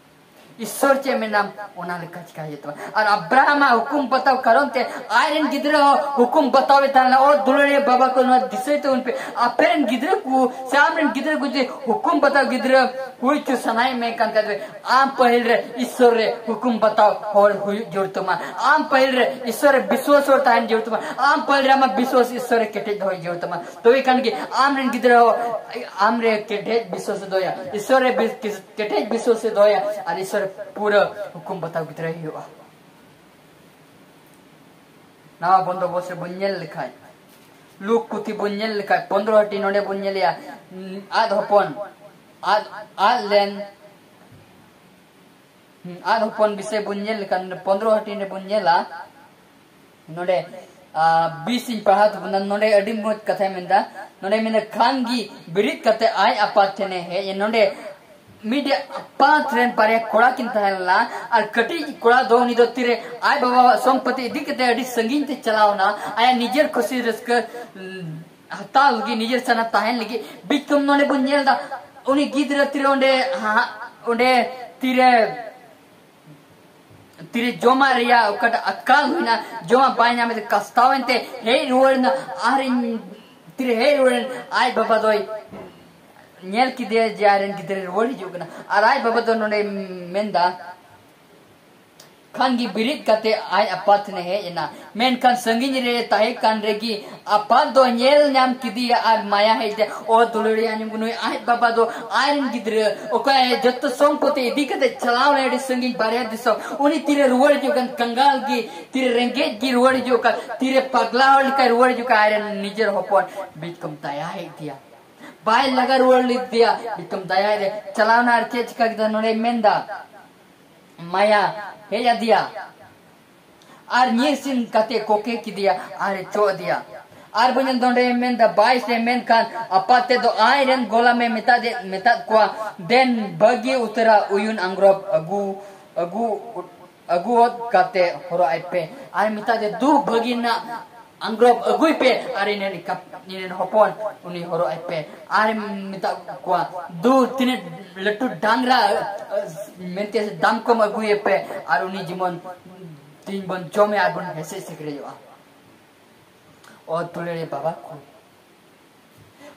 ᱤᱥᱥᱚᱨ ᱪᱮᱫ ᱢᱮᱱᱟᱢ, ᱚᱱᱟ ᱞᱮᱠᱟ ᱪᱤᱠᱟ ᱦᱩᱭᱩᱜ ᱛᱟᱢᱟ᱾ ᱟᱨ ᱟᱵᱨᱟᱦᱟᱢᱟᱜ ᱦᱩᱠᱩᱢ ᱵᱟᱛᱟᱣ ᱠᱟᱨᱚᱱ ᱛᱮ ᱟᱡ ᱨᱮᱱ ᱜᱤᱫᱽᱨᱟᱹ ᱦᱚᱸ ᱦᱩᱠᱩᱢ ᱵᱟᱛᱟᱣ ᱮ ᱛᱟᱦᱮᱸ ᱞᱮᱱᱟ, "ᱚ ᱫᱩᱞᱟᱹᱲᱤᱭᱟᱹ ᱵᱟᱵᱟ ᱠᱚ, ᱱᱚᱣᱟ ᱫᱤᱥᱟᱹᱭ ᱛᱟᱵᱚᱱ ᱯᱮ, ᱟᱯᱮ ᱨᱮᱱ ᱜᱤᱫᱽᱨᱟᱹ ᱠᱚ ᱥᱮ ᱟᱢ ᱨᱮᱱ ᱜᱤᱫᱽᱨᱟᱹ ᱠᱚ ᱡᱩᱫᱤ ᱦᱩᱠᱩᱢ ᱵᱟᱛᱟᱣ ᱜᱤᱫᱽᱨᱟᱹ ᱦᱩᱭ ᱦᱚᱪᱚ ᱥᱟᱱᱟᱭᱮᱫ ᱢᱮ ᱠᱟᱱ ᱠᱷᱟᱡ ᱫᱚ, ᱟᱢ ᱯᱟᱹᱦᱤᱞ ᱨᱮ ᱤᱥᱥᱚᱨ ᱨᱮ ᱦᱩᱠᱩᱢ ᱵᱟᱛᱟᱣ ᱦᱚᱲ ᱦᱩᱭᱩᱜ ᱡᱟᱹᱨᱩᱲ ᱛᱟᱢᱟ, ᱟᱢ ᱯᱟᱹᱦᱤᱞ ᱨᱮ ᱤᱥᱥᱚᱨ ᱨᱮ ᱵᱤᱥᱣᱟᱥ ᱦᱚᱲ ᱛᱟᱦᱮᱱ ᱡᱟᱹᱨᱩᱲ ᱛᱟᱢᱟ, ᱟᱢ ᱯᱟᱹᱦᱤᱞ ᱨᱮ ᱟᱢᱟᱜ ᱵᱤᱥᱣᱟᱥ ᱤᱥᱥᱚᱨ ᱨᱮ ᱠᱮᱴᱮᱡ ᱫᱚᱦᱚᱭ ᱡᱟᱹᱨᱩᱲ ᱛᱟᱢᱟ, ᱛᱚᱵᱮ ᱠᱷᱟᱱ ᱜᱮ ᱟᱢ ᱨᱮᱱ ᱜᱤᱫᱽᱨᱟᱹ ᱦᱚᱸ ᱟᱢ ᱨᱮ ᱠᱮᱴᱮᱡ ᱵᱤᱥᱣᱟᱥ ᱮ ᱫᱚᱦᱚᱭᱟ, ᱤᱥᱥᱚᱨ ᱨᱮ ᱵᱤᱥ-, ᱠᱮᱴᱮᱡ ᱵᱤᱥᱣᱟᱥ ᱮ ᱫᱚᱦᱚᱭᱟ ᱟᱨ ᱤᱥᱥᱚᱨ ᱨᱮ ᱯᱩᱨᱟᱹ ᱦᱩᱠᱩᱢ ᱵᱟᱛᱟᱣ ᱜᱤᱫᱽᱨᱟᱹᱭ ᱦᱩᱭᱩᱜᱼᱟ᱾ ᱱᱟᱣᱟ ᱵᱚᱱᱫᱚᱵᱚᱥ ᱨᱮ ᱵᱚᱱ ᱧᱮᱞ ᱞᱮᱠᱷᱟᱡ, ᱞᱩᱠ ᱯᱩᱛᱷᱤ ᱵᱚᱱ ᱧᱮᱞ ᱞᱮᱠᱷᱟᱡ, ᱯᱚᱱᱫᱽᱨᱚ ᱦᱟᱹᱴᱤᱧ ᱱᱚᱰᱮ ᱵᱚᱱ ᱧᱮᱞᱮᱭᱟ, ᱩᱸ, ᱟᱫ ᱦᱚᱯᱚᱱ, ᱟᱫ, ᱟᱫ ᱞᱮᱱ, ᱦᱩᱸ, ᱟᱫ ᱦᱚᱯᱚᱱ ᱵᱤᱥᱚᱭ ᱵᱚᱱ ᱧᱮᱞ ᱞᱮᱠᱷᱟᱱ, ᱯᱚᱱᱫᱽᱨᱚ ᱦᱟᱹᱴᱤᱧ ᱨᱮ ᱵᱚᱱ ᱧᱮᱞᱟ, ᱱᱚᱰᱮ, ᱟ, ᱵᱤᱥ ᱤᱧ ᱯᱟᱲᱦᱟᱣ ᱛᱟᱵᱚᱱᱟ᱾ ᱱᱚᱰᱮ ᱟᱹᱰᱤ ᱢᱚᱡᱽ ᱠᱟᱛᱷᱟᱭ ᱢᱮᱱᱫᱟ᱾ ᱱᱚᱰᱮ ᱢᱮᱱᱫᱟ, ᱠᱷᱟᱱ ᱜᱮ ᱵᱮᱨᱮᱫ ᱠᱟᱛᱮ ᱟᱡ ᱟᱯᱟᱛ ᱴᱷᱮᱱᱮ ᱦᱮᱡ ᱮᱱ᱾ ᱱᱚᱰᱮ ᱢᱤᱫᱴᱮᱡ ᱟᱯᱟᱛ ᱨᱮᱱ ᱵᱟᱨᱭᱟ ᱠᱚᱲᱟ ᱠᱤᱱ ᱛᱟᱦᱮᱸ ᱞᱮᱱᱟ, ᱟᱨ ᱠᱟᱹᱴᱤᱡ ᱠᱚᱲᱟ ᱫᱚ ᱩᱱᱤ ᱫᱚ ᱛᱤᱨᱮ ᱟᱡ ᱵᱟᱵᱟᱣᱟᱜ ᱥᱚᱢᱯᱚᱛᱤ ᱤᱫᱤ ᱠᱟᱛᱮ ᱟᱹᱰᱤ ᱥᱟᱺᱜᱤᱧ ᱛᱮ ᱪᱟᱞᱟᱣ ᱮᱱᱟ, ᱟᱭᱟᱜ ᱱᱤᱡᱮᱨ ᱠᱩᱥᱤ ᱨᱟᱹᱥᱠᱟᱹ, ᱩᱸ, ᱦᱟᱛᱟᱣ ᱞᱟᱹᱜᱤᱫ, ᱱᱤᱡᱮᱨ ᱥᱟᱱᱟ ᱛᱟᱦᱮᱱ ᱞᱟᱹᱜᱤᱫ᱾ ᱵᱤᱪᱠᱚᱢ ᱱᱚᱰᱮ ᱵᱚᱱ ᱧᱮᱞ ᱮᱫᱟ, ᱩᱱᱤ ᱜᱤᱫᱽᱨᱟᱹ ᱛᱤᱨᱮ ᱚᱸᱰᱮ, ᱦᱟ-, ᱚᱸᱰᱮ ᱛᱤᱨᱮ ᱛᱤᱨᱮ ᱡᱚᱢᱟᱜ ᱨᱮᱭᱟᱜ ᱚᱠᱟᱴᱟᱜ ᱟᱠᱟᱞ ᱦᱩᱭᱱᱟ, ᱡᱚᱢᱟᱜ ᱵᱟᱭ ᱧᱟᱢᱮᱫ ᱛᱮ ᱠᱟᱥᱛᱟᱣ ᱮᱱᱛᱮ ᱦᱮᱡ ᱨᱩᱣᱟᱹᱲ ᱮᱱᱟ᱾ ᱟᱨ ᱤᱧ ᱛᱤᱨᱮ ᱦᱮᱡ ᱨᱩᱣᱟᱹᱲ ᱮᱱ, ᱟᱡ ᱵᱟᱵᱟ ᱫᱚᱭ ᱧᱮᱞ ᱠᱮᱫᱮᱭᱟ ᱡᱮ ᱟᱡ ᱨᱮᱱ ᱜᱤᱫᱽᱨᱟᱹ ᱨᱩᱣᱟᱹᱲ ᱦᱤᱡᱩᱜ ᱠᱟᱱᱟ᱾ ᱟᱨ ᱟᱡ ᱵᱟᱵᱟ ᱫᱚ ᱱᱚᱰᱮ ᱢᱮᱱᱫᱟ, ᱠᱷᱟᱱ ᱜᱮ ᱵᱮᱨᱮᱫ ᱠᱟᱛᱮ ᱟᱡ ᱟᱯᱟᱛ ᱴᱷᱮᱱᱮ ᱦᱮᱡ ᱮᱱᱟ, ᱢᱮᱱᱠᱷᱟᱱ ᱥᱟᱺᱜᱤᱧ ᱨᱮ ᱛᱟᱦᱮᱸ ᱠᱟᱱ ᱨᱮᱜᱮ ᱟᱯᱟᱛ ᱫᱚ ᱧᱮᱞ ᱧᱟᱢ ᱠᱮᱫᱮᱭᱟ ᱟᱨ ᱢᱟᱭᱟ ᱦᱮᱡ ᱮᱱᱟ᱾ ᱚ ᱫᱩᱞᱟᱹᱲᱤᱭᱟᱹ ᱟᱸᱡᱚᱢ ᱠᱚ, ᱱᱩᱭ ᱟᱡ ᱵᱟᱵᱟ ᱫᱚ ᱟᱡ ᱨᱮᱱ ᱜᱤᱫᱽᱨᱟᱹ ᱚᱠᱚᱭ ᱡᱚᱛᱚ ᱥᱚᱢᱯᱚᱛᱤ ᱤᱫᱤ ᱠᱟᱛᱮ ᱪᱟᱞᱟᱣ ᱞᱮᱱ ᱟᱹᱰᱤ ᱥᱟᱺᱜᱤᱧ ᱵᱟᱨᱦᱮ ᱫᱤᱥᱚᱢ, ᱩᱱᱤ ᱛᱤᱨᱮ ᱨᱩᱣᱟᱹᱲ ᱦᱤᱡᱩᱜ ᱠᱟᱱ, ᱠᱟᱸᱜᱟᱞ ᱜᱮ, ᱛᱤᱨᱮ ᱨᱮᱸᱜᱮᱡ ᱜᱮ ᱨᱩᱣᱟᱹᱲ ᱦᱤᱡᱩᱜ ᱠᱟᱱ, ᱛᱤᱨᱮ ᱯᱟᱜᱽᱞᱟ ᱦᱚᱲ ᱞᱮᱠᱟᱭ ᱨᱩᱣᱟᱹᱲ ᱦᱤᱡᱩᱜ ᱠᱟᱱ, ᱟᱡ ᱨᱮᱱ ᱱᱤᱡᱮᱨ ᱦᱚᱯᱚᱱ᱾ ᱵᱤᱪᱠᱚᱢ ᱫᱟᱭᱟ ᱦᱮᱡ ᱫᱮᱭᱟ, ᱵᱟᱭ ᱞᱟᱜᱟ ᱨᱩᱣᱟᱹᱲ ᱞᱮᱫᱮᱭᱟ᱾ ᱵᱤᱪᱠᱚᱢ ᱫᱟᱭᱟ ᱨᱮ ᱪᱟᱞᱟᱣ ᱮᱱᱟ ᱟᱨ ᱪᱮᱫ ᱪᱤᱠᱟ ᱠᱮᱫᱟ ᱱᱚᱰᱮ ᱢᱮᱱᱫᱟ, ᱢᱟᱭᱟ ᱦᱮᱡ ᱟᱫᱮᱭᱟ᱾ ᱟᱨ ᱧᱤᱨ ᱥᱮᱱ ᱠᱟᱛᱮ ᱠᱚᱠᱮ ᱠᱮᱫᱮᱭᱟ ᱟᱨ ᱮ ᱪᱚᱜ ᱟᱫᱮᱭᱟ᱾ ᱟᱨ ᱵᱚᱱ ᱧᱮᱞ ᱱᱚᱰᱮ ᱢᱮᱱᱫᱟ ᱵᱟᱭᱤᱥ ᱨᱮ, ᱢᱮᱱᱠᱷᱟᱱ ᱟᱯᱟᱛ ᱛᱮᱫᱚ ᱟᱡ ᱨᱮᱱ ᱜᱚᱞᱟᱢᱮ ᱢᱮᱛᱟᱫᱮ, ᱢᱮᱛᱟᱫ ᱠᱚᱣᱟ, "ᱫᱮᱱ ᱵᱷᱟᱹᱜᱤ ᱩᱛᱟᱹᱨᱟ ᱩᱭᱩᱱ ᱟᱝᱜᱽᱨᱚᱵ ᱟᱹᱜᱩ, ᱟᱹᱜᱩ, ᱟᱹᱜᱩᱣᱟᱹᱫ ᱠᱟᱛᱮ ᱦᱚᱨᱚᱜ ᱟᱭ ᱯᱮ᱾" ᱟᱨ ᱢᱮᱛᱟᱫᱮ, "ᱫᱩ ᱵᱷᱟᱹᱜᱤ ᱨᱮᱱᱟᱜ ᱟᱝᱜᱽᱨᱚᱵ ᱟᱹᱜᱩᱭ ᱯᱮ ᱟᱨ ᱤᱧ ᱨᱮᱱ ᱠᱟᱯ-, ᱤᱧ ᱨᱮᱱ ᱦᱚᱯᱚᱱ ᱩᱱᱤ ᱦᱚᱨᱚᱜ ᱟᱭ ᱯᱮ᱾ ᱟᱨᱮ ᱢᱮᱛᱟ ᱠᱚᱣᱟ, "ᱫᱩ ᱛᱤᱱᱟᱹᱜ ᱞᱟᱹᱴᱩ ᱰᱟᱝᱨᱟ, ᱟᱹ, ᱢᱮᱱᱛᱮ ᱥᱮ ᱫᱟᱢ ᱠᱚᱢ ᱟᱹᱜᱩᱭᱮ ᱯᱮ ᱟᱨ ᱩᱱᱤ ᱡᱮᱢᱚᱱ ᱛᱤᱦᱤᱧ ᱵᱚᱱ ᱡᱚᱢᱮᱭᱟ ᱟᱨ ᱵᱚᱱ ᱦᱮᱥᱮᱡ ᱥᱮᱠᱨᱮᱡᱚᱜᱼᱟ᱾" ᱚ ᱫᱩᱞᱟᱹᱲᱤᱭᱟᱹ ᱵᱟᱵᱟ ᱠᱚ,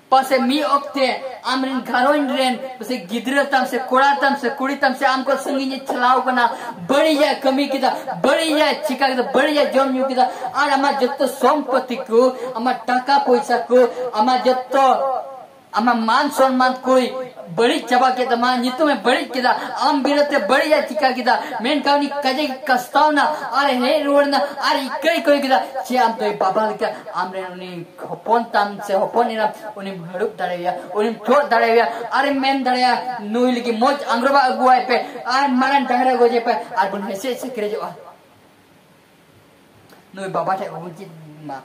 ᱯᱟᱥᱮ ᱢᱤᱫ ᱚᱠᱛᱮ ᱟᱢᱨᱮᱱ ᱜᱷᱟᱨᱚᱸᱡᱽ ᱨᱮᱱ ᱯᱟᱥᱮ ᱜᱤᱫᱽᱨᱟᱹ ᱛᱟᱢ ᱥᱮ ᱠᱚᱲᱟ ᱛᱟᱢ ᱥᱮ ᱠᱩᱲᱤ ᱛᱟᱢ ᱥᱮ ᱟᱢ ᱠᱷᱚᱱ ᱥᱟᱺᱜᱤᱧ ᱮ ᱪᱟᱞᱟᱣ ᱠᱟᱱᱟ, ᱵᱟᱹᱲᱤᱡᱟᱜ ᱠᱟᱹᱢᱤ ᱠᱮᱫᱟ, ᱵᱟᱹᱲᱤᱡᱟᱜ ᱪᱤᱠᱟ ᱠᱮᱫᱟ, ᱵᱟᱹᱲᱤᱡᱟᱜ ᱡᱚᱢ ᱧᱩ ᱠᱮᱫᱟ, ᱟᱨ ᱟᱢᱟᱜ ᱡᱚᱛᱚ ᱥᱚᱢᱯᱚᱛᱤ ᱠᱚ, ᱟᱢᱟᱜ ᱴᱟᱠᱟ ᱯᱚᱭᱥᱟ ᱠᱚ, ᱟᱢᱟᱜ ᱡᱚᱛᱚ, ᱟᱢᱟᱜ ᱢᱟᱱ ᱥᱚᱱᱢᱟᱱ ᱠᱚᱭ ᱵᱟᱹᱲᱤᱡ ᱪᱟᱵᱟ ᱠᱮᱫ ᱛᱟᱢᱟ, ᱧᱩᱛᱩᱢᱮ ᱵᱟᱹᱲᱤᱡ ᱠᱮᱫᱟ, ᱟᱢ ᱵᱤᱨᱩᱫᱷ ᱛᱮ ᱵᱟᱹᱲᱤᱡᱟᱜ ᱪᱤᱠᱟ ᱠᱮᱫᱟ, ᱢᱮᱱᱠᱷᱟᱱ ᱩᱱᱤ ᱠᱟᱡᱮ ᱠᱟᱥᱛᱟᱣᱱᱟ ᱟᱨ ᱦᱮᱡ ᱨᱩᱣᱟᱹᱲ ᱮᱱᱟ ᱟᱨ ᱤᱠᱟᱹᱭ ᱠᱚᱭ ᱠᱮᱫᱟ᱾ ᱪᱮ ᱟᱢ ᱫᱚ ᱵᱟᱵᱟ ᱞᱮᱠᱟ ᱟᱢᱨᱮᱱ ᱩᱱᱤ ᱦᱚᱯᱚᱱ ᱛᱟᱢ ᱥᱮ ᱦᱚᱯᱚᱱ ᱮᱨᱟᱢ ᱩᱱᱤᱢ ᱦᱟᱹᱲᱩᱵ ᱫᱟᱲᱮᱣᱟᱭᱟ, ᱩᱱᱤᱢ ᱪᱚᱜ ᱫᱟᱲᱮᱣᱟᱭᱟ ᱟᱨᱮᱢ ᱢᱮᱱ ᱫᱟᱲᱮᱭᱟᱜᱼᱟ, "ᱱᱩᱭ ᱞᱟᱹᱜᱤᱫ ᱢᱚᱡᱽ ᱟᱝᱜᱽᱨᱚᱵᱟ ᱟᱹᱜᱩᱣᱟᱭ ᱯᱮ ᱟᱨ ᱢᱟᱨᱟᱝ ᱰᱟᱝᱨᱟ ᱜᱚᱡᱮ ᱯᱮ ᱟᱨ ᱵᱚᱱ ᱦᱮᱸᱥᱮᱡ ᱥᱮᱠᱨᱮᱡᱚᱜᱼᱟ᱾" ᱱᱩᱭ ᱵᱟᱵᱟ ᱴᱷᱮᱡ ᱵᱚᱱ ᱪᱮᱫ ᱢᱟ᱾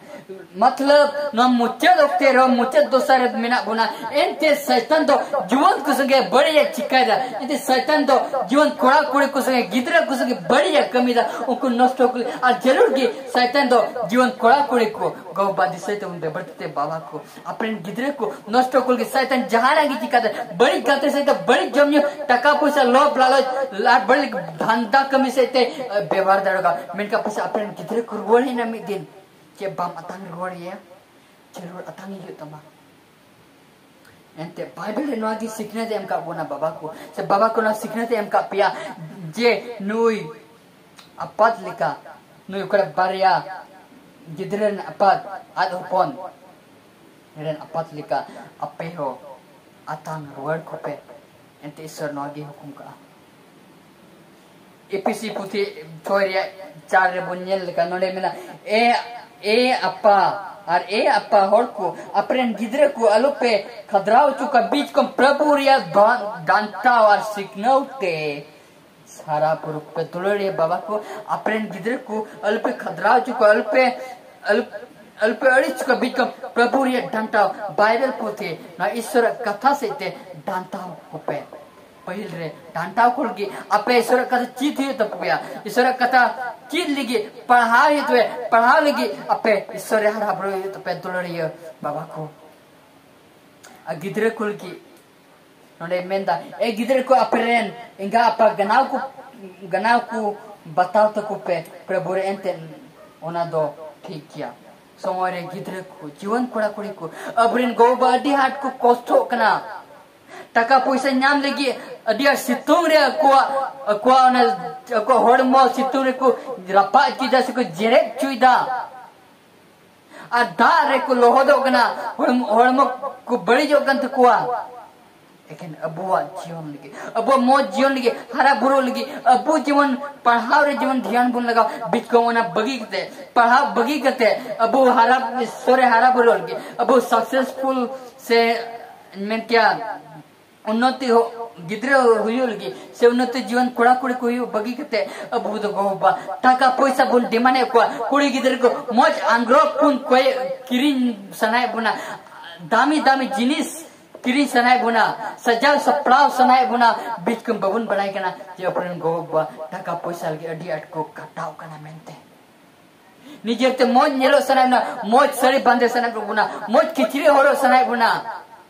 ᱢᱚᱛᱞᱚᱵ, ᱱᱚᱣᱟ ᱢᱩᱪᱟᱹᱫ ᱚᱠᱛᱮ ᱨᱮ, ᱢᱩᱪᱟᱹᱫ ᱫᱚᱥᱟ ᱨᱮ ᱢᱮᱱᱟᱜ ᱵᱚᱱᱟ᱾ ᱮᱱᱛᱮ ᱥᱟᱭᱛᱟᱱ ᱫᱚ ᱡᱩᱣᱟᱹᱱ ᱠᱚ ᱥᱚᱸᱜᱮ ᱵᱟᱹᱲᱤᱡ ᱮ ᱪᱤᱠᱟᱭᱮᱫᱟ᱾ ᱮᱱᱛᱮ ᱥᱟᱭᱛᱟᱱ ᱫᱚ ᱡᱩᱣᱟᱹᱱ ᱠᱚᱲᱟ ᱠᱩᱲᱤ ᱠᱚ ᱥᱚᱸᱜᱮ, ᱜᱤᱫᱽᱨᱟᱹ ᱠᱚ ᱥᱚᱸᱜᱮ ᱵᱟᱹᱲᱤᱡ ᱮ ᱠᱟᱹᱢᱤᱭᱮᱫᱟ᱾ ᱩᱱᱠᱩ ᱱᱚᱥᱴᱚ ᱠᱚ, ᱟᱨ ᱡᱟᱹᱨᱩᱲ ᱜᱮ ᱥᱟᱭᱛᱟᱱ ᱫᱚ ᱡᱩᱣᱟᱹᱱ ᱠᱚᱲᱟ ᱠᱩᱲᱤ ᱠᱚ, ᱜᱚ ᱵᱟᱵᱟ ᱫᱤᱥᱟᱹᱭ ᱛᱟᱵᱚᱱ ᱯᱮ, ᱵᱟᱹᱲᱛᱤ ᱛᱮ ᱵᱟᱵᱟ ᱠᱚ, ᱟᱯᱮᱨᱮᱱ ᱜᱤᱫᱽᱨᱟᱹ ᱠᱚ ᱱᱚᱥᱴᱚ ᱠᱚ ᱞᱟᱹᱜᱤᱫ ᱥᱟᱭᱛᱟᱱ ᱡᱟᱦᱟᱱᱟᱜ ᱜᱮ ᱪᱤᱠᱟᱹᱛᱮ, ᱵᱟᱹᱲᱤᱡ ᱜᱟᱛᱮ ᱥᱮᱫ ᱛᱮ, ᱵᱟᱹᱲᱤᱡ ᱡᱚᱢ ᱧᱩ, ᱴᱟᱠᱟ ᱯᱚᱭᱥᱟ, ᱞᱚᱵᱷ ᱞᱟᱞᱚᱪ, ᱟᱨ ᱵᱟᱹᱲᱤᱡ ᱫᱷᱟᱱᱫᱟ ᱠᱟᱹᱢᱤ ᱥᱮᱫ ᱛᱮ, ᱮ, ᱵᱮᱵᱚᱦᱟᱨ ᱫᱟᱲᱮᱭᱟᱜᱼᱟ᱾ ᱢᱮᱱᱠᱷᱟᱱ ᱯᱟᱥᱮ ᱟᱯᱮᱨᱮᱱ ᱜᱤᱫᱽᱨᱟᱹ ᱠᱚ ᱨᱩᱣᱟᱹᱲ ᱦᱮᱡ ᱮᱱᱟ ᱢᱤᱫ ᱫᱤᱱ, ᱪᱮᱫ ᱵᱟᱢ ᱟᱛᱟᱝ ᱨᱩᱣᱟᱹᱲ ᱮᱭᱟ? ᱡᱟᱹᱨᱩᱲ ᱟᱛᱟᱝ ᱦᱤᱡᱩᱜ ᱛᱟᱢᱟ᱾ ᱮᱱᱛᱮ ᱵᱟᱭᱵᱮᱞ ᱨᱮ ᱱᱚᱣᱟ ᱜᱮ ᱥᱤᱠᱷᱱᱟᱹᱛ ᱮ ᱮᱢ ᱠᱟᱜ ᱵᱚᱱᱟ ᱵᱟᱵᱟ ᱠᱚ, ᱥᱮ ᱵᱟᱵᱟ ᱠᱚ ᱱᱚᱣᱟ ᱥᱤᱠᱷᱱᱟᱹᱛ ᱮ ᱮᱢ ᱠᱟᱜ ᱯᱮᱭᱟ ᱡᱮ ᱱᱩᱭ ᱟᱯᱟᱛ ᱞᱮᱠᱟ, ᱱᱩᱭ ᱚᱠᱟᱨᱮ ᱵᱟᱨᱭᱟ ᱜᱤᱫᱽᱨᱟᱹ ᱨᱮᱱ ᱟᱯᱟᱛ, ᱟᱡ ᱦᱚᱯᱚᱱ ᱨᱮᱱ ᱟᱯᱟᱛ ᱞᱮᱠᱟ ᱟᱯᱮ ᱦᱚᱸ ᱟᱛᱟᱝ ᱨᱩᱣᱟᱹᱲ ᱠᱚᱯᱮ᱾ ᱮᱱᱛᱮ ᱤᱥᱥᱚᱨ ᱱᱚᱣᱟ ᱜᱮ ᱦᱩᱠᱩᱢ ᱠᱟᱜᱼᱟ᱾ ᱮᱯᱤᱥᱤ ᱯᱩᱛᱷᱤ ᱪᱷᱚᱭ ᱨᱮᱭᱟᱜ ᱪᱟᱨ ᱨᱮᱵᱚᱱ ᱧᱮᱞ ᱞᱮᱠᱷᱟᱱ ᱱᱚᱰᱮ ᱢᱮᱱᱟ, "ᱮ, ᱮ ᱟᱯᱟ ᱟᱨ ᱮ ᱟᱯᱟ ᱦᱚᱲ ᱠᱚ, ᱟᱯᱮᱨᱮᱱ ᱜᱤᱫᱽᱨᱟᱹ ᱠᱚ ᱟᱞᱚᱯᱮ ᱠᱷᱟᱫᱽᱨᱟᱣ ᱦᱚᱪᱚ ᱠᱚᱣᱟ, ᱵᱤᱪ ᱠᱷᱚᱱ ᱯᱨᱚᱵᱷᱩ ᱨᱮᱭᱟᱜ ᱰᱟ-, ᱰᱟᱱᱴᱟᱣ ᱟᱨ ᱥᱤᱠᱷᱱᱟᱹᱣ ᱛᱮ ᱥᱟᱨᱟ ᱯᱩᱨᱩᱠ ᱯᱮ ᱫᱩᱞᱟᱹᱲᱤᱭᱟᱹ ᱵᱟᱵᱟ ᱠᱚ, ᱟᱯᱮᱨᱮᱱ ᱜᱤᱫᱽᱨᱟᱹ ᱠᱚ ᱟᱞᱚᱯᱮ ᱠᱷᱟᱫᱽᱨᱟᱣ ᱦᱚᱪᱚ ᱠᱚᱣᱟ, ᱟᱞᱚᱯᱮ, ᱟᱞᱚ-, ᱟᱞᱚᱯᱮ ᱟᱹᱲᱤᱥ ᱠᱚᱣᱟ, ᱵᱤᱪ ᱠᱷᱚᱱ ᱯᱨᱚᱵᱷᱩ ᱨᱮᱭᱟᱜ ᱰᱟᱱᱴᱟᱣ, ᱵᱟᱭᱵᱮᱞ ᱯᱩᱛᱷᱤ, ᱱᱚᱣᱟ ᱤᱥᱥᱚᱨᱟᱜ ᱠᱟᱛᱷᱟ ᱥᱮᱫ ᱛᱮ ᱰᱟᱱᱴᱟᱣ ᱠᱚᱯᱮ᱾" ᱯᱟᱹᱦᱤᱞ ᱨᱮ ᱰᱟᱱᱴᱟᱣ ᱠᱚ ᱞᱟᱹᱜᱤᱫ ᱟᱯᱮ ᱤᱥᱚᱨᱟᱜ ᱠᱟᱛᱷᱟ ᱪᱮᱫ ᱦᱩᱭᱩᱜ ᱛᱟᱯᱮᱭᱟ᱾ ᱤᱥᱚᱨᱟᱜ ᱠᱟᱛᱷᱟ ᱪᱮᱫ ᱞᱟᱹᱜᱤᱫ ᱯᱟᱲᱦᱟᱣ ᱦᱩᱭᱩᱜ ᱛᱟᱯᱮ, ᱯᱟᱲᱦᱟᱣ ᱞᱟᱹᱜᱤᱫ ᱟᱯᱮ ᱤᱥᱥᱚᱨ ᱨᱮ ᱦᱟᱨᱟ ᱵᱩᱨᱩ ᱦᱩᱭᱩᱜ ᱛᱟᱯᱮ, ᱫᱩᱞᱟᱹᱲᱤᱭᱟᱹ ᱵᱟᱵᱟ ᱠᱚ᱾ ᱟᱨ ᱜᱤᱫᱽᱨᱟᱹ ᱠᱚ ᱞᱟᱹᱜᱤᱫ ᱱᱚᱰᱮ ᱢᱮᱱᱫᱟ, ᱮ ᱜᱤᱫᱽᱨᱟᱹ ᱠᱚ, ᱟᱯᱮ ᱨᱮᱱ ᱮᱸᱜᱟ ᱟᱯᱟ ᱜᱟᱱᱟᱣ ᱠᱚ, ᱜᱟᱱᱟᱣ ᱠᱚ ᱵᱟᱛᱟᱣ ᱛᱟᱠᱚ ᱯᱮ ᱯᱨᱚᱵᱷᱩ ᱨᱮ, ᱮᱱᱛᱮ ᱚᱱᱟ ᱫᱚ ᱴᱷᱤᱠ ᱜᱮᱭᱟ᱾ ᱥᱚᱢᱚᱭ ᱨᱮ ᱜᱤᱫᱽᱨᱟᱹ ᱠᱚ, ᱡᱩᱣᱟᱹᱱ ᱠᱚᱲᱟ ᱠᱩᱲᱤ ᱠᱚ, ᱟᱵᱚᱨᱮᱱ ᱜᱚ ᱵᱟᱵᱟ ᱟᱹᱰᱤ ᱟᱸᱴ ᱠᱚ ᱠᱚᱥᱴᱚᱜ ᱠᱟᱱᱟ᱾ ᱴᱟᱠᱟ ᱯᱚᱭᱥᱟ ᱧᱟᱢ ᱞᱟᱹᱜᱤᱫ ᱟᱹᱰᱤ ᱟᱸᱴ ᱥᱤᱛᱩᱝ ᱨᱮ ᱟᱠᱚᱣᱟᱜ, ᱟᱠᱚᱣᱟᱜ ᱚᱱᱟ, ᱟᱠᱚᱣᱟᱜ ᱦᱚᱲᱢᱚ ᱥᱤᱛᱩᱝ ᱨᱮᱠᱚ ᱨᱟᱯᱟᱜ ᱦᱚᱪᱚᱭᱮᱫᱟ ᱥᱮᱠᱚ ᱡᱮᱨᱮᱫ ᱦᱚᱪᱚᱭᱮᱫᱟ᱾ ᱟᱨ ᱫᱟᱜ ᱨᱮᱠᱚ ᱞᱚᱦᱚᱫᱚᱜ ᱠᱟᱱᱟ, ᱦᱚᱲᱢᱚ, ᱦᱚᱲᱢᱚ ᱠᱚ ᱵᱟᱹᱲᱤᱡᱚᱜ ᱠᱟᱱ ᱛᱟᱠᱚᱣᱟ᱾ ᱮᱠᱮᱱ ᱟᱵᱚᱣᱟᱜ ᱡᱤᱭᱚᱱ ᱞᱟᱹᱜᱤᱫ, ᱟᱵᱚᱣᱟᱜ ᱢᱚᱡᱽ ᱡᱤᱭᱚᱱ ᱞᱟᱹᱜᱤᱫ, ᱦᱟᱨᱟ ᱵᱩᱨᱩ ᱞᱟᱹᱜᱤᱫ, ᱟᱵᱚ ᱡᱮᱢᱚᱱ ᱯᱟᱲᱦᱟᱣ ᱨᱮ ᱡᱮᱢᱚᱱ ᱫᱷᱮᱭᱟᱱ ᱵᱚᱱ ᱞᱟᱜᱟᱣ, ᱵᱤᱪᱠᱚᱢ ᱚᱱᱟ ᱵᱟᱹᱜᱤ ᱠᱟᱛᱮ, ᱯᱟᱲᱦᱟᱣ ᱵᱟᱹᱜᱤ ᱠᱟᱛᱮ ᱟᱵᱚ ᱦᱟᱨᱟ, ᱤᱥᱥᱚᱨ ᱨᱮ ᱦᱟᱨᱟ ᱵᱩᱨᱩ ᱞᱟᱹᱜᱤᱫ, ᱟᱵᱚ ᱥᱟᱠᱥᱮᱥᱯᱷᱩᱞ ᱥᱮ ᱢᱮᱱ ᱠᱮᱭᱟ ᱩᱱᱱᱚᱛᱤ ᱦᱚ-, ᱜᱤᱫᱽᱨᱟᱹ ᱦᱩᱭᱩᱜ ᱞᱟᱹᱜᱤᱫ ᱥᱮ ᱩᱱᱱᱚᱛᱤ ᱡᱤᱭᱚᱱ ᱠᱚᱲᱟ ᱠᱩᱲᱤ ᱠᱚ ᱦᱩᱭᱩᱜ ᱵᱟᱹᱜᱤ ᱠᱟᱛᱮ ᱟᱵᱚ ᱫᱚ ᱜᱚ ᱵᱟᱵᱟ ᱴᱟᱠᱟ ᱯᱚᱭᱥᱟ ᱵᱚᱱ ᱰᱤᱢᱟᱱᱰ ᱮᱫ ᱠᱚᱣᱟ᱾ ᱠᱩᱲᱤ ᱜᱤᱫᱽᱨᱟᱹ ᱠᱚ ᱢᱚᱡᱽ ᱟᱝᱜᱽᱨᱚᱵ ᱵᱚᱱ ᱠᱚᱭ ᱠᱤᱨᱤᱧ ᱥᱟᱱᱟᱭᱮᱫ ᱵᱚᱱᱟ, ᱫᱟᱢᱤ ᱫᱟᱢᱤ ᱡᱤᱱᱤᱥ ᱠᱤᱨᱤᱧ ᱥᱟᱱᱟᱭᱮᱫ ᱵᱚᱱᱟ, ᱥᱟᱡᱟᱣ ᱥᱟᱯᱲᱟᱣ ᱥᱟᱱᱟᱭᱮᱫ ᱵᱚᱱᱟ, ᱵᱤᱪᱠᱚᱢ ᱵᱟᱵᱚᱱ ᱵᱟᱲᱟᱭ ᱠᱟᱱᱟ ᱡᱮ ᱟᱵᱚᱨᱮᱱ ᱜᱚ ᱵᱟᱵᱟ ᱴᱟᱠᱟ ᱯᱚᱭᱥᱟ ᱞᱟᱹᱜᱤᱫ ᱟᱹᱰᱤ ᱟᱸᱴ ᱠᱚ ᱠᱷᱟᱴᱟᱣ ᱠᱟᱱᱟ ᱢᱮᱱᱛᱮ᱾ ᱱᱤᱡᱮᱨ ᱛᱮ ᱢᱚᱡᱽ ᱧᱮᱞᱚᱜ ᱥᱟᱱᱟᱭᱮᱫ ᱵᱚᱱᱟ, ᱢᱚᱡᱽ ᱥᱟᱹᱲᱤ ᱵᱟᱸᱫᱮ ᱥᱟᱱᱟᱭᱮᱫ ᱵᱚᱱᱟ, ᱢᱚᱡᱽ ᱠᱤᱪᱨᱤᱡ ᱦᱚᱨᱚᱜ ᱥᱟᱱᱟᱭᱮᱫ ᱵᱚᱱᱟ,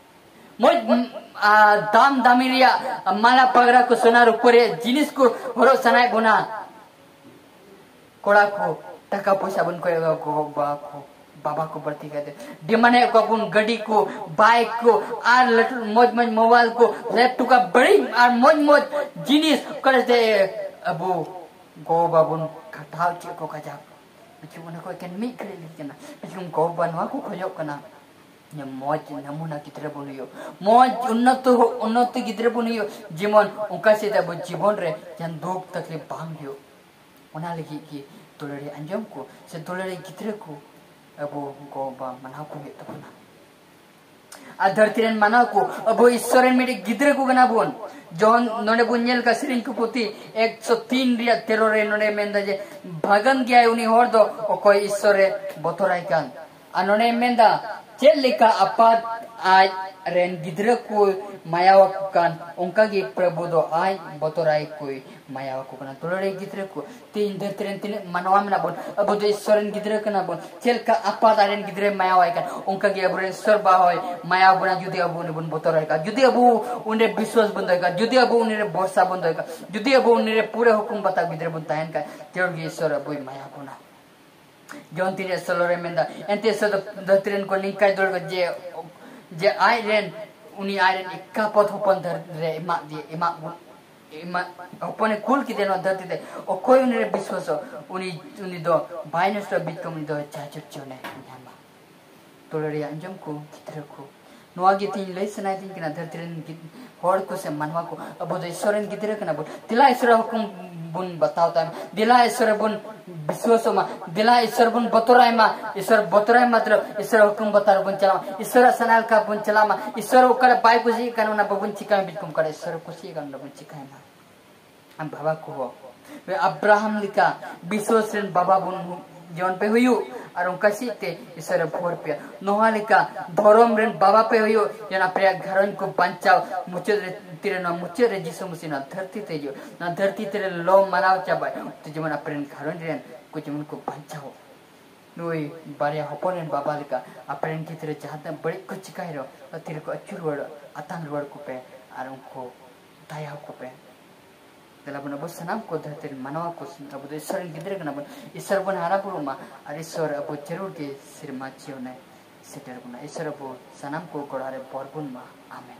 ᱢᱚᱡᱽ, ᱩᱢ, ᱟ, ᱫᱟᱢ ᱫᱟᱢᱤ ᱨᱮᱭᱟᱜ ᱢᱟᱞᱟ ᱯᱟᱜᱽᱨᱟ ᱠᱚ, ᱥᱚᱱᱟ ᱨᱩᱯᱟᱹ ᱨᱮᱭᱟᱜ ᱡᱤᱱᱤᱥ ᱠᱚ ᱦᱚᱨᱚᱜ ᱥᱟᱱᱟᱭᱮᱫ ᱵᱚᱱᱟ᱾ ᱠᱚᱲᱟ ᱠᱚ, ᱴᱟᱠᱟ ᱯᱚᱭᱥᱟ ᱵᱚᱱ ᱠᱚᱭᱚᱜᱟ, ᱜᱚ ᱵᱟᱵᱟ ᱠᱚ, ᱵᱟᱵᱟ ᱠᱚ ᱵᱟᱹᱲᱛᱤ ᱠᱟᱭᱛᱮ ᱰᱤᱢᱟᱱᱰ ᱮᱫ ᱠᱚᱣᱟ ᱵᱚᱱ ᱜᱟᱹᱰᱤ ᱠᱚ, ᱵᱟᱭᱤᱠ ᱠᱚ, ᱟᱨ ᱞᱟᱹᱴᱩ ᱢᱚᱡᱽ ᱢᱚᱡᱽ ᱢᱳᱵᱟᱭᱤᱞ ᱠᱚ, ᱞᱮᱯᱴᱚᱯ ᱠᱚ, ᱵᱟᱹᱲᱤᱡ ᱟᱨ ᱢᱚᱡᱽ ᱢᱚᱡᱽ ᱡᱤᱱᱤᱥ᱾ ᱚᱠᱟᱨᱮ ᱡᱮ ᱟᱵᱚ ᱜᱚ ᱵᱟᱵᱟ ᱵᱚᱱ ᱠᱷᱟᱴᱟᱣ ᱦᱚᱪᱚᱭᱮᱫ ᱠᱚ ᱠᱟᱡᱟᱠ᱾ ᱵᱤᱪᱩᱢ ᱚᱱᱟ ᱠᱚ ᱮᱠᱮᱱ ᱢᱤᱫ ᱜᱷᱟᱹᱲᱤᱡ ᱞᱟᱹᱜᱤᱫ ᱠᱟᱱᱟ᱾ ᱵᱤᱪᱩᱢ ᱜᱚ ᱵᱟᱵᱟ ᱱᱚᱣᱟ ᱠᱚ ᱠᱷᱚᱡᱚᱜ ᱠᱟᱱᱟ, ᱡᱮ ᱢᱚᱡᱽ ᱱᱟᱢᱩᱱᱟ ᱜᱤᱫᱽᱨᱟᱹ ᱵᱚᱱ ᱦᱩᱭᱩᱜ, ᱢᱚᱡᱽ ᱩᱱᱱᱚᱛᱚ, ᱩᱱᱱᱚᱛᱚ ᱜᱤᱫᱽᱨᱟᱹ ᱵᱚᱱ ᱦᱩᱭᱩᱜ, ᱡᱮᱢᱚᱱ ᱚᱱᱠᱟ ᱥᱮᱫ ᱟᱵᱚ ᱡᱤᱵᱚᱱ ᱨᱮ ᱡᱟᱦᱟᱱ ᱫᱩᱠ ᱛᱟᱠᱞᱤᱯ ᱵᱟᱝ ᱦᱩᱭᱩᱜ᱾ ᱚᱱᱟ ᱞᱟᱹᱜᱤᱫ ᱜᱮ ᱫᱩᱞᱟᱹᱲᱤ ᱟᱸᱡᱚᱢ ᱠᱚ ᱥᱮ ᱫᱩᱞᱟᱹᱲᱤ ᱜᱤᱫᱽᱨᱟᱹ ᱠᱚ ᱟᱵᱚ ᱜᱚ ᱵᱟᱵᱟ ᱢᱟᱱᱟᱣ ᱠᱚ ᱦᱩᱭᱩᱜ ᱛᱟᱵᱚᱱᱟ᱾ ᱟᱨ ᱫᱷᱟᱹᱨᱛᱤ ᱨᱮᱱ ᱢᱟᱱᱟᱣ ᱠᱚ, ᱟᱵᱚ ᱤᱥᱥᱚᱨ ᱨᱮᱱ ᱢᱤᱫᱴᱤᱡ ᱜᱤᱫᱽᱨᱟᱹ ᱠᱚ ᱠᱟᱱᱟ ᱵᱚᱱ᱾ ᱡᱚᱦᱚᱱ ᱱᱚᱰᱮ ᱵᱚᱱ ᱧᱮᱞ ᱠᱟᱜ ᱥᱮᱨᱮᱧ ᱠᱚ ᱯᱩᱛᱷᱤ ᱮᱠᱥᱚ ᱛᱤᱱ ᱨᱮᱭᱟᱜ ᱛᱮᱨᱚ ᱨᱮ ᱱᱚᱰᱮ ᱢᱮᱱᱫᱟ ᱡᱮ, "ᱵᱷᱟᱹᱜᱟᱹᱱ ᱜᱮᱭᱟᱭ ᱩᱱᱤ ᱦᱚᱲ ᱫᱚ ᱚᱠᱚᱭ ᱤᱥᱥᱚᱨ ᱨᱮ ᱵᱚᱛᱚᱨᱟᱭ ᱠᱟᱱ᱾" ᱟᱨ ᱱᱚᱰᱮ ᱢᱮᱱᱫᱟ, ᱪᱮᱫ ᱞᱮᱠᱟ ᱟᱯᱟᱛ ᱟᱡ ᱨᱮᱱ ᱜᱤᱫᱽᱨᱟᱹ ᱠᱚ ᱢᱟᱭᱟᱣᱟᱠᱚ ᱠᱟᱱ, ᱚᱱᱠᱟ ᱜᱮ ᱯᱨᱚᱵᱷᱩ ᱫᱚ ᱟᱡ ᱵᱚᱛᱚᱨᱟᱭ ᱠᱚᱭ ᱢᱟᱭᱟᱣᱟᱠᱚ ᱠᱟᱱᱟ᱾ ᱫᱩᱞᱟᱹᱲᱤᱭᱟᱹ ᱜᱤᱫᱽᱨᱟᱹ ᱠᱚ, ᱛᱮᱦᱮᱧ ᱫᱷᱟᱹᱨᱛᱤ ᱨᱮᱱ ᱛᱤᱱᱟᱹᱜ ᱢᱟᱱᱣᱟ ᱢᱮᱱᱟᱜ ᱵᱚᱱ, ᱟᱵᱚ ᱫᱚ ᱤᱥᱥᱚᱨ ᱨᱮᱱ ᱜᱤᱫᱽᱨᱟᱹ ᱠᱟᱱᱟ ᱵᱚᱱ᱾ ᱪᱮᱫ ᱞᱮᱠᱟ ᱟᱯᱟᱛ ᱟᱡ ᱨᱮᱱ ᱜᱤᱫᱽᱨᱟᱹᱭ ᱢᱟᱭᱟᱣᱟᱭ ᱠᱟᱱ, ᱚᱱᱠᱟ ᱜᱮ ᱟᱵᱚᱨᱮᱱ ᱤᱥᱥᱚᱨ ᱵᱟᱵᱟ ᱦᱚᱸᱭ ᱢᱟᱭᱟᱣ ᱵᱚᱱᱟ, ᱡᱩᱫᱤ ᱟᱵᱚ ᱩᱱᱤ ᱵᱚᱱ ᱵᱚᱛᱚᱨᱟᱭ ᱠᱷᱟᱱ, ᱡᱩᱫᱤ ᱟᱵᱚ ᱩᱱᱤ ᱨᱮ ᱵᱤᱥᱣᱟᱥ ᱵᱚᱱ ᱫᱚᱦᱚᱭ ᱠᱷᱟᱱ, ᱡᱩᱫᱤ ᱟᱵᱚ ᱩᱱᱤ ᱨᱮ ᱵᱷᱚᱨᱥᱟ ᱵᱚᱱ ᱫᱚᱦᱚᱭ ᱠᱷᱟᱱ, ᱡᱩᱫᱤ ᱟᱵᱚ ᱩᱱᱤ ᱨᱮ ᱯᱩᱨᱟᱹ ᱦᱩᱠᱩᱢ ᱵᱟᱛᱟᱣ ᱜᱤᱫᱽᱨᱟᱹ ᱵᱚᱱ ᱛᱟᱦᱮᱱ ᱠᱷᱟᱱ, ᱡᱟᱹᱨᱩᱲ ᱜᱮ ᱤᱥᱥᱚᱨ ᱟᱵᱚᱭ ᱢᱟᱭᱟ ᱵᱚᱱᱟ᱾ ᱡᱚᱦᱚᱱ ᱛᱤᱱᱟᱹᱜ ᱥᱳᱞᱳ ᱨᱮ ᱢᱮᱱᱫᱟ, ᱮᱱᱛᱮ ᱤᱥᱥᱚᱨ ᱫᱚ ᱫᱷᱟᱹᱨᱛᱤ ᱨᱮᱱ ᱠᱚ ᱱᱤᱝᱠᱟᱭ ᱫᱩᱞᱟᱹᱲ ᱠᱚᱣᱟ ᱡᱮ, ᱡᱮ ᱟᱡ ᱨᱮᱱ, ᱩᱱᱤ ᱟᱡ ᱨᱮᱱ ᱮᱠᱟᱯᱚᱛ ᱦᱚᱯᱚᱱ ᱫᱷᱟᱹᱨᱛᱤ ᱨᱮ ᱮᱢᱟᱜ ᱫᱤᱭᱟ, ᱮᱢᱟᱜ ᱵᱚᱱ, ᱮᱢᱟᱜ ᱦᱚᱯᱚᱱᱮ ᱠᱩᱞ ᱠᱮᱫᱮᱭᱟ ᱱᱚᱣᱟ ᱫᱷᱟᱹᱨᱛᱤ ᱛᱮ᱾ ᱚᱠᱚᱭ ᱩᱱᱤ ᱨᱮ ᱵᱤᱥᱣᱟᱥᱚᱜ, ᱩᱱᱤ, ᱩᱱᱤ ᱫᱚ ᱵᱟᱭ ᱱᱚᱥᱴᱚᱜᱼᱟ, ᱵᱤᱪᱠᱚᱢ ᱩᱱᱤ ᱫᱚ ᱡᱟᱭ ᱡᱤᱭᱚᱱᱮ ᱧᱟᱢᱟ᱾ ᱫᱩᱞᱟᱹᱲᱤᱭᱟᱹ ᱟᱸᱡᱚᱢ ᱠᱚ, ᱜᱤᱫᱽᱨᱟᱹ ᱠᱚ, ᱱᱚᱣᱟ ᱜᱮ ᱛᱤᱧ ᱞᱟᱹᱭ ᱥᱟᱱᱟᱭᱮᱫᱤᱧ ᱠᱟᱱᱟ, ᱫᱷᱟᱹᱨᱛᱤ ᱨᱮᱱ ᱜᱤᱫ-, ᱦᱚᱲ ᱠᱚ ᱥᱮ ᱢᱟᱱᱣᱟ ᱠᱚ, ᱟᱵᱚ ᱫᱚ ᱤᱥᱥᱚᱨ ᱨᱮᱱ ᱜᱤᱫᱽᱨᱟᱹ ᱠᱟᱱᱟ ᱵᱚᱱ᱾ ᱫᱮᱞᱟ ᱤᱥᱥᱚᱨᱟᱜ ᱦᱩᱠᱩᱢ ᱵᱚᱱ ᱵᱟᱛᱟᱣ ᱛᱟᱭ ᱢᱟ, ᱫᱮᱞᱟ ᱤᱥᱥᱚᱨ ᱨᱮᱵᱚᱱ ᱵᱤᱥᱣᱟᱥᱚᱜ ᱢᱟ, ᱫᱮᱞᱟ ᱤᱥᱥᱚᱨ ᱵᱚᱱ ᱵᱚᱛᱚᱨᱟᱭ ᱢᱟ᱾ ᱤᱥᱥᱚᱨ ᱵᱚᱛᱚᱨᱟᱭ ᱢᱟ, ᱢᱚᱛᱞᱚᱵ ᱤᱥᱥᱚᱨ ᱦᱩᱠᱩᱢ ᱵᱟᱛᱟᱣ ᱨᱮᱵᱚᱱ ᱪᱟᱞᱟᱜ ᱢᱟ, ᱤᱥᱥᱚᱨᱟᱜ ᱥᱟᱱᱟ ᱞᱮᱠᱟ ᱵᱚᱱ ᱪᱟᱞᱟᱜ ᱢᱟ᱾ ᱤᱥᱥᱚᱨ ᱚᱠᱟᱨᱮ ᱵᱟᱭ ᱠᱩᱥᱤᱭᱟᱜ ᱠᱟᱱ, ᱚᱱᱟ ᱵᱟᱵᱚᱱ ᱪᱤᱠᱟᱹᱭ ᱢᱟ, ᱵᱤᱪᱠᱚᱢ ᱚᱠᱟᱨᱮ ᱤᱥᱥᱚᱨ ᱠᱩᱥᱤᱭᱟᱜ ᱠᱟᱱ, ᱚᱱᱟ ᱵᱚᱱ ᱪᱤᱠᱟᱹᱭ ᱢᱟ᱾ ᱟᱢ ᱵᱟᱵᱟ ᱠᱚ ᱦᱚᱸ, ᱟᱵᱨᱟᱦᱟᱢ ᱞᱮᱠᱟ ᱵᱤᱥᱣᱟᱥ ᱨᱮᱱ ᱵᱟᱵᱟ ᱵᱚᱱ ᱦᱩ-, ᱡᱮᱢᱚᱱ ᱯᱮ ᱦᱩᱭᱩᱜ, ᱟᱨ ᱚᱱᱠᱟ ᱥᱤᱫ ᱛᱮ ᱤᱥᱥᱚᱨᱮ ᱵᱷᱳᱨ ᱯᱮᱭᱟ᱾ ᱱᱚᱣᱟ ᱞᱮᱠᱟ ᱫᱷᱚᱨᱚᱢ ᱨᱮᱱ ᱵᱟᱵᱟ ᱯᱮ ᱦᱩᱭᱩᱜ, ᱡᱮᱢᱚᱱ ᱟᱯᱮᱭᱟᱜ ᱜᱷᱟᱨᱚᱸᱡᱽ ᱠᱚ ᱵᱟᱧᱪᱟᱣ, ᱢᱩᱪᱟᱹᱫ ᱨᱮ, ᱛᱤᱨᱮ ᱱᱚᱣᱟ ᱢᱩᱪᱟᱹᱫ ᱨᱮ ᱡᱤᱥᱩ ᱢᱟᱹᱥᱤ ᱱᱚᱣᱟ ᱫᱷᱟᱹᱨᱛᱤ ᱛᱮ ᱦᱤᱡᱩᱜ, ᱱᱚᱣᱟ ᱫᱷᱟᱹᱨᱛᱤ ᱛᱮᱨᱮ ᱞᱚ ᱢᱟᱱᱟᱣ ᱪᱟᱵᱟᱭ, ᱛᱚ ᱡᱮᱢᱚᱱ ᱟᱯᱮ ᱨᱮᱱ ᱜᱷᱟᱨᱚᱸᱡᱽ ᱨᱮᱱ ᱠᱚ ᱡᱮᱢᱚᱱ ᱠᱚ ᱵᱟᱧᱪᱟᱣ᱾ ᱱᱩᱭ ᱵᱟᱨᱭᱟ ᱦᱚᱯᱚᱱ ᱨᱮᱱ ᱵᱟᱵᱟ ᱞᱮᱠᱟ ᱟᱯᱮ ᱨᱮᱱ ᱜᱤᱫᱽᱨᱟᱹ ᱡᱟᱦᱟᱸ ᱛᱤᱱᱟᱹᱜ ᱵᱟᱹᱲᱤᱡ ᱠᱚ ᱪᱤᱠᱟᱭ ᱨᱮᱦᱚᱸ, ᱛᱤ ᱨᱮᱠᱚ ᱟᱹᱪᱩᱨ ᱨᱩᱣᱟᱹᱲ, ᱟᱛᱟᱝ ᱨᱩᱣᱟᱹᱲ ᱠᱚᱯᱮ ᱟᱨ ᱩᱱᱠᱩ ᱫᱟᱭᱟ ᱟᱠᱚ ᱯᱮ᱾ ᱫᱮᱞᱟ ᱵᱚᱱ ᱟᱵᱚ ᱥᱟᱱᱟᱢ ᱠᱚ ᱫᱷᱟᱹᱨᱛᱤ ᱨᱮᱱ ᱢᱟᱱᱣᱟ ᱠᱚ, ᱟᱵᱚ ᱫᱚ ᱤᱥᱥᱚᱨ ᱨᱮᱱ ᱜᱤᱫᱽᱨᱟᱹ ᱠᱟᱱᱟ ᱵᱚᱱ, ᱤᱥᱥᱚᱨ ᱵᱚᱱ ᱦᱟᱨᱟ ᱵᱩᱨᱩᱜ ᱢᱟ ᱟᱨ ᱤᱥᱥᱚᱨ ᱟᱵᱚ ᱡᱟᱹᱨᱩᱲ ᱜᱮ ᱥᱮᱨᱢᱟ ᱡᱤᱭᱚᱱᱮ ᱥᱮᱴᱮᱨ ᱵᱚᱱᱟ᱾ ᱤᱥᱥᱚᱨ ᱟᱵᱚ ᱥᱟᱱᱟᱢ ᱠᱚ ᱜᱚᱲᱟ ᱨᱮ ᱵᱚᱨ ᱵᱚᱱ ᱢᱟ᱾ ᱟᱢᱮᱱ᱾